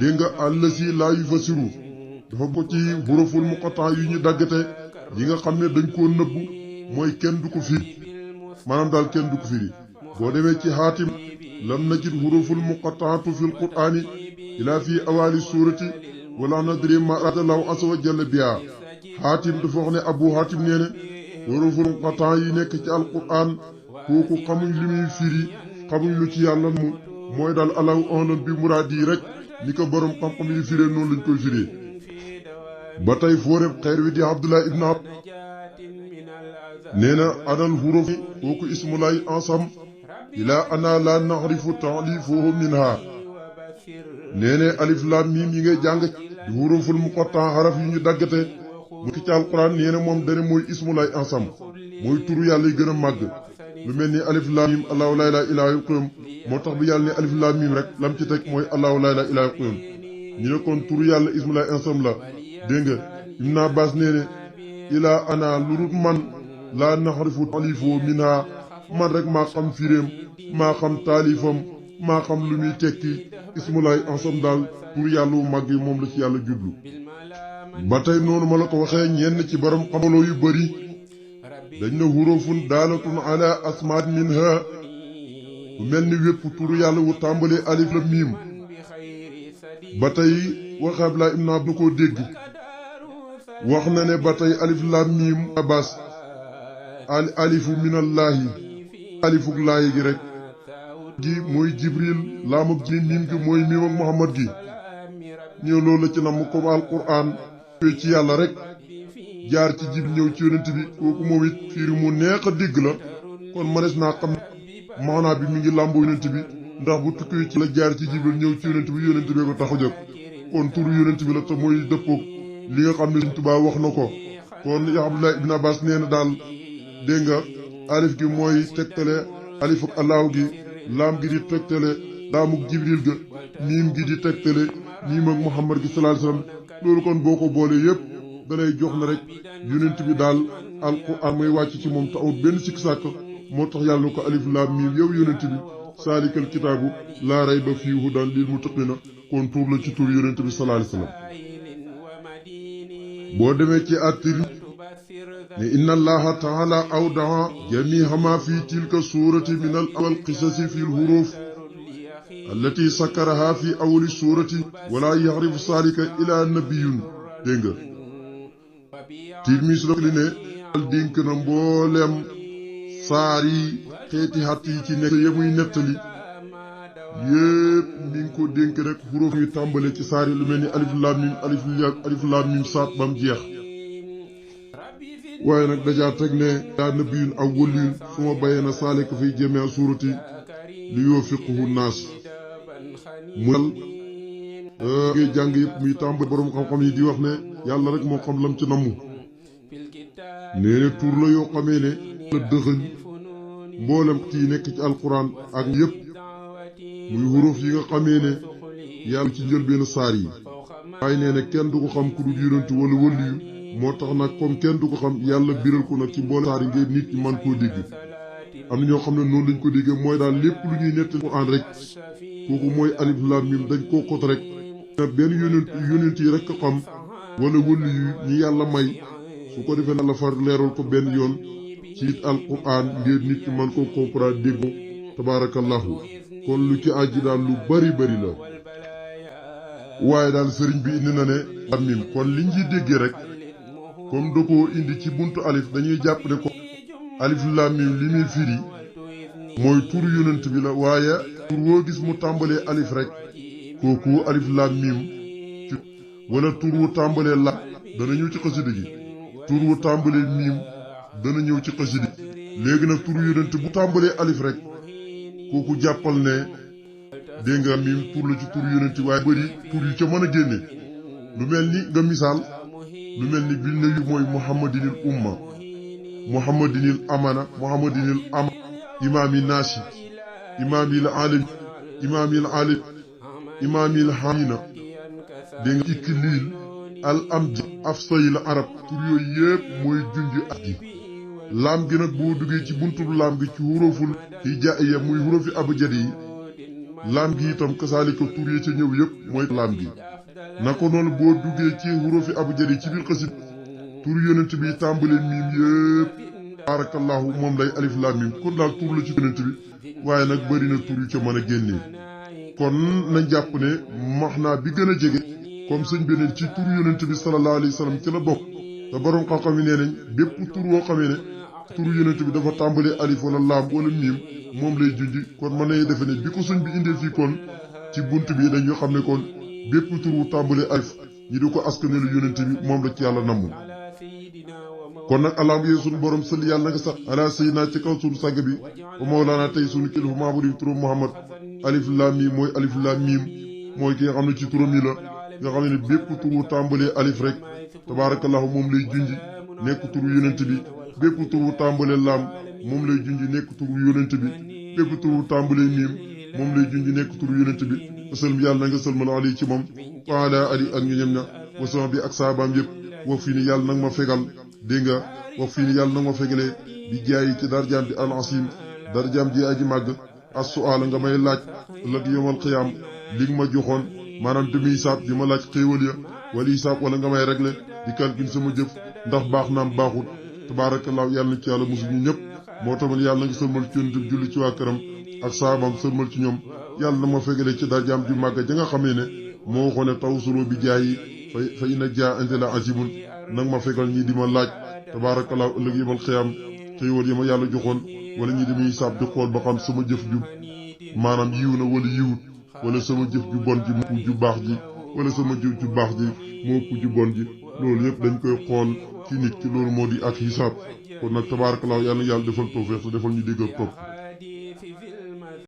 Speaker 1: dégg nga allasi laa yufasiru dafa ko ci huruful muqatta yu ñu daggate yi nga xam ne dañ koo nëbbu mooy kenn du ko firi maanaam daal kenn du ko firi boo demee ci xaatim lam najid huruful muqattaatu fil qur'ani ila fi awali surati wala nadri ma radallahu azza wa jalla biha xaatim dafa wax ne abu xaatim nee ne huruful muqatta yi nekk ci alquran kooku xamuñ li muy firi xamuñ lu ci yàlla mu mooy daal allahu a'lam bi muraad yi rek ni ko borom xam-xam yi firee noonu lañ koy firee ba tey fooreb xeer wi di abdullah ibn ab nee na adal huruf kooku ismulaay ansam ila ana la naxrifu taalifuhu minha nee ne alif lam mim yi ngay jàng di huruful muqatta xaraf yu ñu daggate mu ki ci alquran nee na moom dane mooy ismulaay ansam mooy turu yàlla yi gën a màgg lu mel ni alif lam mim allahu laa ilaaha illaa huwal qayyuum moo tax bi yàlla ne alif lam mim rek lam ci teg mooy allahu laa ilaaha illaa huwal qayyuum ñu ne kon turu yàlla ismulaay ansam la dégg nga Ibn Abbas nee ne ilaa ana lurut man laa naxarifu taalifoo minha man rek maa xam firéem maa xam taalifam maa xam lu muy tekki ismulaay ansam daal tur yàlla wu màgg yi moom la ci yàlla jublu ba tey noonu ma la ko waxee ñenn ci borom xamaloo yu bëri dañ ne hurufun daalatun ala asmaat minha bu mel ni wépp turu yàlla wu tàmbalee alif la miim ba tey waxaab laa ibn ab na koo dégg wax na ne ba tey alif lam miim Abbas alifu minallaahi alifuk laayi gi rek gi mooy jibril laam ak ji miim gi mooy miim ak muhammad gi ñëw loolu la ci nam comme alquran ci yàlla rek jaar ci jib ñëw ci yonent bi kooku moom it fiiri mu neex a dégg la kon manes naa xam maanaa bi mi ngi làmboo yonent bi ndax bu tukkee ci la jaar ci jibril ñëw ci yonent bi yonent bee ko tax a jóg kon turu yonent bi la te mooy dëppoog li nga xam ne Sëriñ Tuubaa wax na ko kon Abdullah ibn Abbas nee na daal dégg nga alif gi mooy tegtale alif ak allahu gi laam gi di tegtale laamuk jibril ga miim gi di tegtale miim ak muhammad gi sallallahu alayhi wasallam loolu kon boo ko boolee yépp dalay jox na rek yonent bi daal alquran mooy wàcc ci moom te amul benn sikk sàkk moo tax yàlla ko alif laam miim yow yonent bi saalikal kitaabu laa rayba fiihi hudan lil muttaqiina kon tuur la ci tur yonent bi sallallahu alayhi wasallam boo demee ci attiri ne inna allaha taala awdaa jamiha ma fi tilka suurati min al awal qisasi fi l huruf allati sakaraha fi awali suurati wala yaxrifu saalika ila nabiyun dégg nga Tirmisi la li ne al dénk na mboolem saar yi xeeti xatt yi ci nekk yemuy nettali yépp mi ngi ko dénk rek huruf yu tàmbale ci saar yi lu mel ni alif laam mim alif laam mim saat bam jeex waaye nag dajaa teg ne yaa nabiyun aw waliyun su ma bayee na saalika fiy jamii suurati li yuwaffiqahu naas mu dal ngay jàng yëpp muy tàmbale boroom xam-xam yi di wax ne yàlla rek moo xam lam ci namu nee ne tur la yoo xamee ne la dëxëñ mboolem ci nekk ci alquran ak yëpp muy huruf yi nga xamee ne yàlla ci njëlbéenu saar yi waaye nee na kenn du ko xam ku dul yonent wala waliyu moo tax nag comme kenn du ko xam yàlla biral ko nag ci mboolem saar yi ngir nit ñi man koo dégg am na ñoo xam ne noonu lañ ko déggee mooy daal lépp lu ñuy nettali Alxuraan rek kooku mooy alif laam miim dañ koo xot rek na benn yonent yi rek ko xam wala waliyu ñi yàlla may su ko defee na la far leeral ko benn yoon ci alquran ngir nit ñi man koo comprendre dégg tabaarakallahu kon lu ci àjji daal lu bari bari la waaye daal sëriñ bi indi na ne mim kon liñ ciy déggee rek comme da koo indi ci buntu alif dañuy jàpp ne ko alif laam mim li muy firi mooy tur yonent bi la waaye tur woo gis mu tàmbalee alif rek kooku alif laam mim wala tur wu tàmbalee la dana ñëw ci xasida gi tur wu tàmbalee miim dana ñëw ci xasida gi léegi nag tur yonent bu tàmbalee alif rek kooku jàppal ne dégg nga miim tur la ci tur yonent waaye bëri tur yu ca mën a génne lu mel ni nga misaal lu mel ni bil na yu mooy muhammadinil umma muhammadinil amana muhammadinil ama imaami naasi imaamil alim imaamil alim imaamil hamina dégg nga ikliil al amji afsayil arab tur yooyu yëpp mooy junj at gi laam gi nag boo duggee ci buntu laam gi ci huruful hijaaiya muy hurufi abjad yi laam gi itam kasaalika tur yi ca ñëw yëpp mooy laam gi naka noonu boo duggee ci hurufi abjad yi ci biir xasit tur yonent bi tàmbale miim yëpp barakallahu moom lay alif laam miim kon daal tur la ci yonent bi waaye nag bëri na tur yu ca mën a génnee kon nañ jàpp ne maxnaa bi gën a jege comme sëñ bi ne ci tur yonent bi sallallahu alayhi wa sallam ci la bokk te borom xam-xam yi nee nañ bépp tur woo xamee ne turu yonent bi dafa tàmbalee alif wala laam wala miim moom lay junj kon mën nañu defe ne bi ko sëñ bi indee fii kon ci bunt bi dañu xam ne kon bépp tur wu tàmbalee alif ñi di ko askanelu yonent bi moom la ci yàlla namm kon nag alaam yee sunu borom sëli yàlla na nga sax ala sayyidina ci kaw sunu sàgg bi wa mawlaana tey sunu kilifa maabudim turam Muhammad alif laam miim mooy alif laam miim mooy ki nga xam ne ci turam yi la nga xam ne bépp tur wu tàmbalee alif rek tabaarakallahu moom lay junj nekk turu yonent bi bépp tur wu tàmbalee laam moom lay junj nekk turu yonent bi bépp tur wu tàmbalee miim moom lay junj nekk turu yonent bi asal yàlla na nga sëlmal ali ci moom wa ala ali ak ñu ñem ña wa sama bi ak saabaam yëpp wax fii ni yàlla nag ma fegal dégg nga wax fii ni yàlla nag ma fegalee bi jaayi ci darjaam bi al asim darjaam ji aji màgg as su'aala nga may laaj ëllëg yawmal qiyaam li nga ma joxoon maanaam demi hisaab di ma laaj xéewal ya wala hisaab wala nga may régler di calcul sama jëf ndax baax naam baaxul tabaarakallaahu yàlla na ci yàlla musu ñu ñëpp moo tamit yàlla na nga sëlmal ci yonent bi julli ci waa këram ak saabam sëlmal ci ñoom yàlla na ma fegalee ci darjaam ju màgg ja nga xamee ne moo waxoon ne tawassuloo bi jaayi fa inna jaa ante la azimun nag ma fegal ñii di ma laaj tabaarakallaahu ëllëg yawmal qiyaam xéewal yi ma yàlla joxoon wala ñi di muy hisaab di xool ba xam sama jëf ju maanaam yiw na wala yiwut wala sama jëf ju bon ji moo ju baax ji wala sama jëf ju baax ji moo ku ju bon ji loolu yëpp dañ koy xool ci nit ki loolu moo di ak hisaab kon nag tabaarakallaahu yàlla na yàlla defal tawfiq te defal ñu dégg ak topp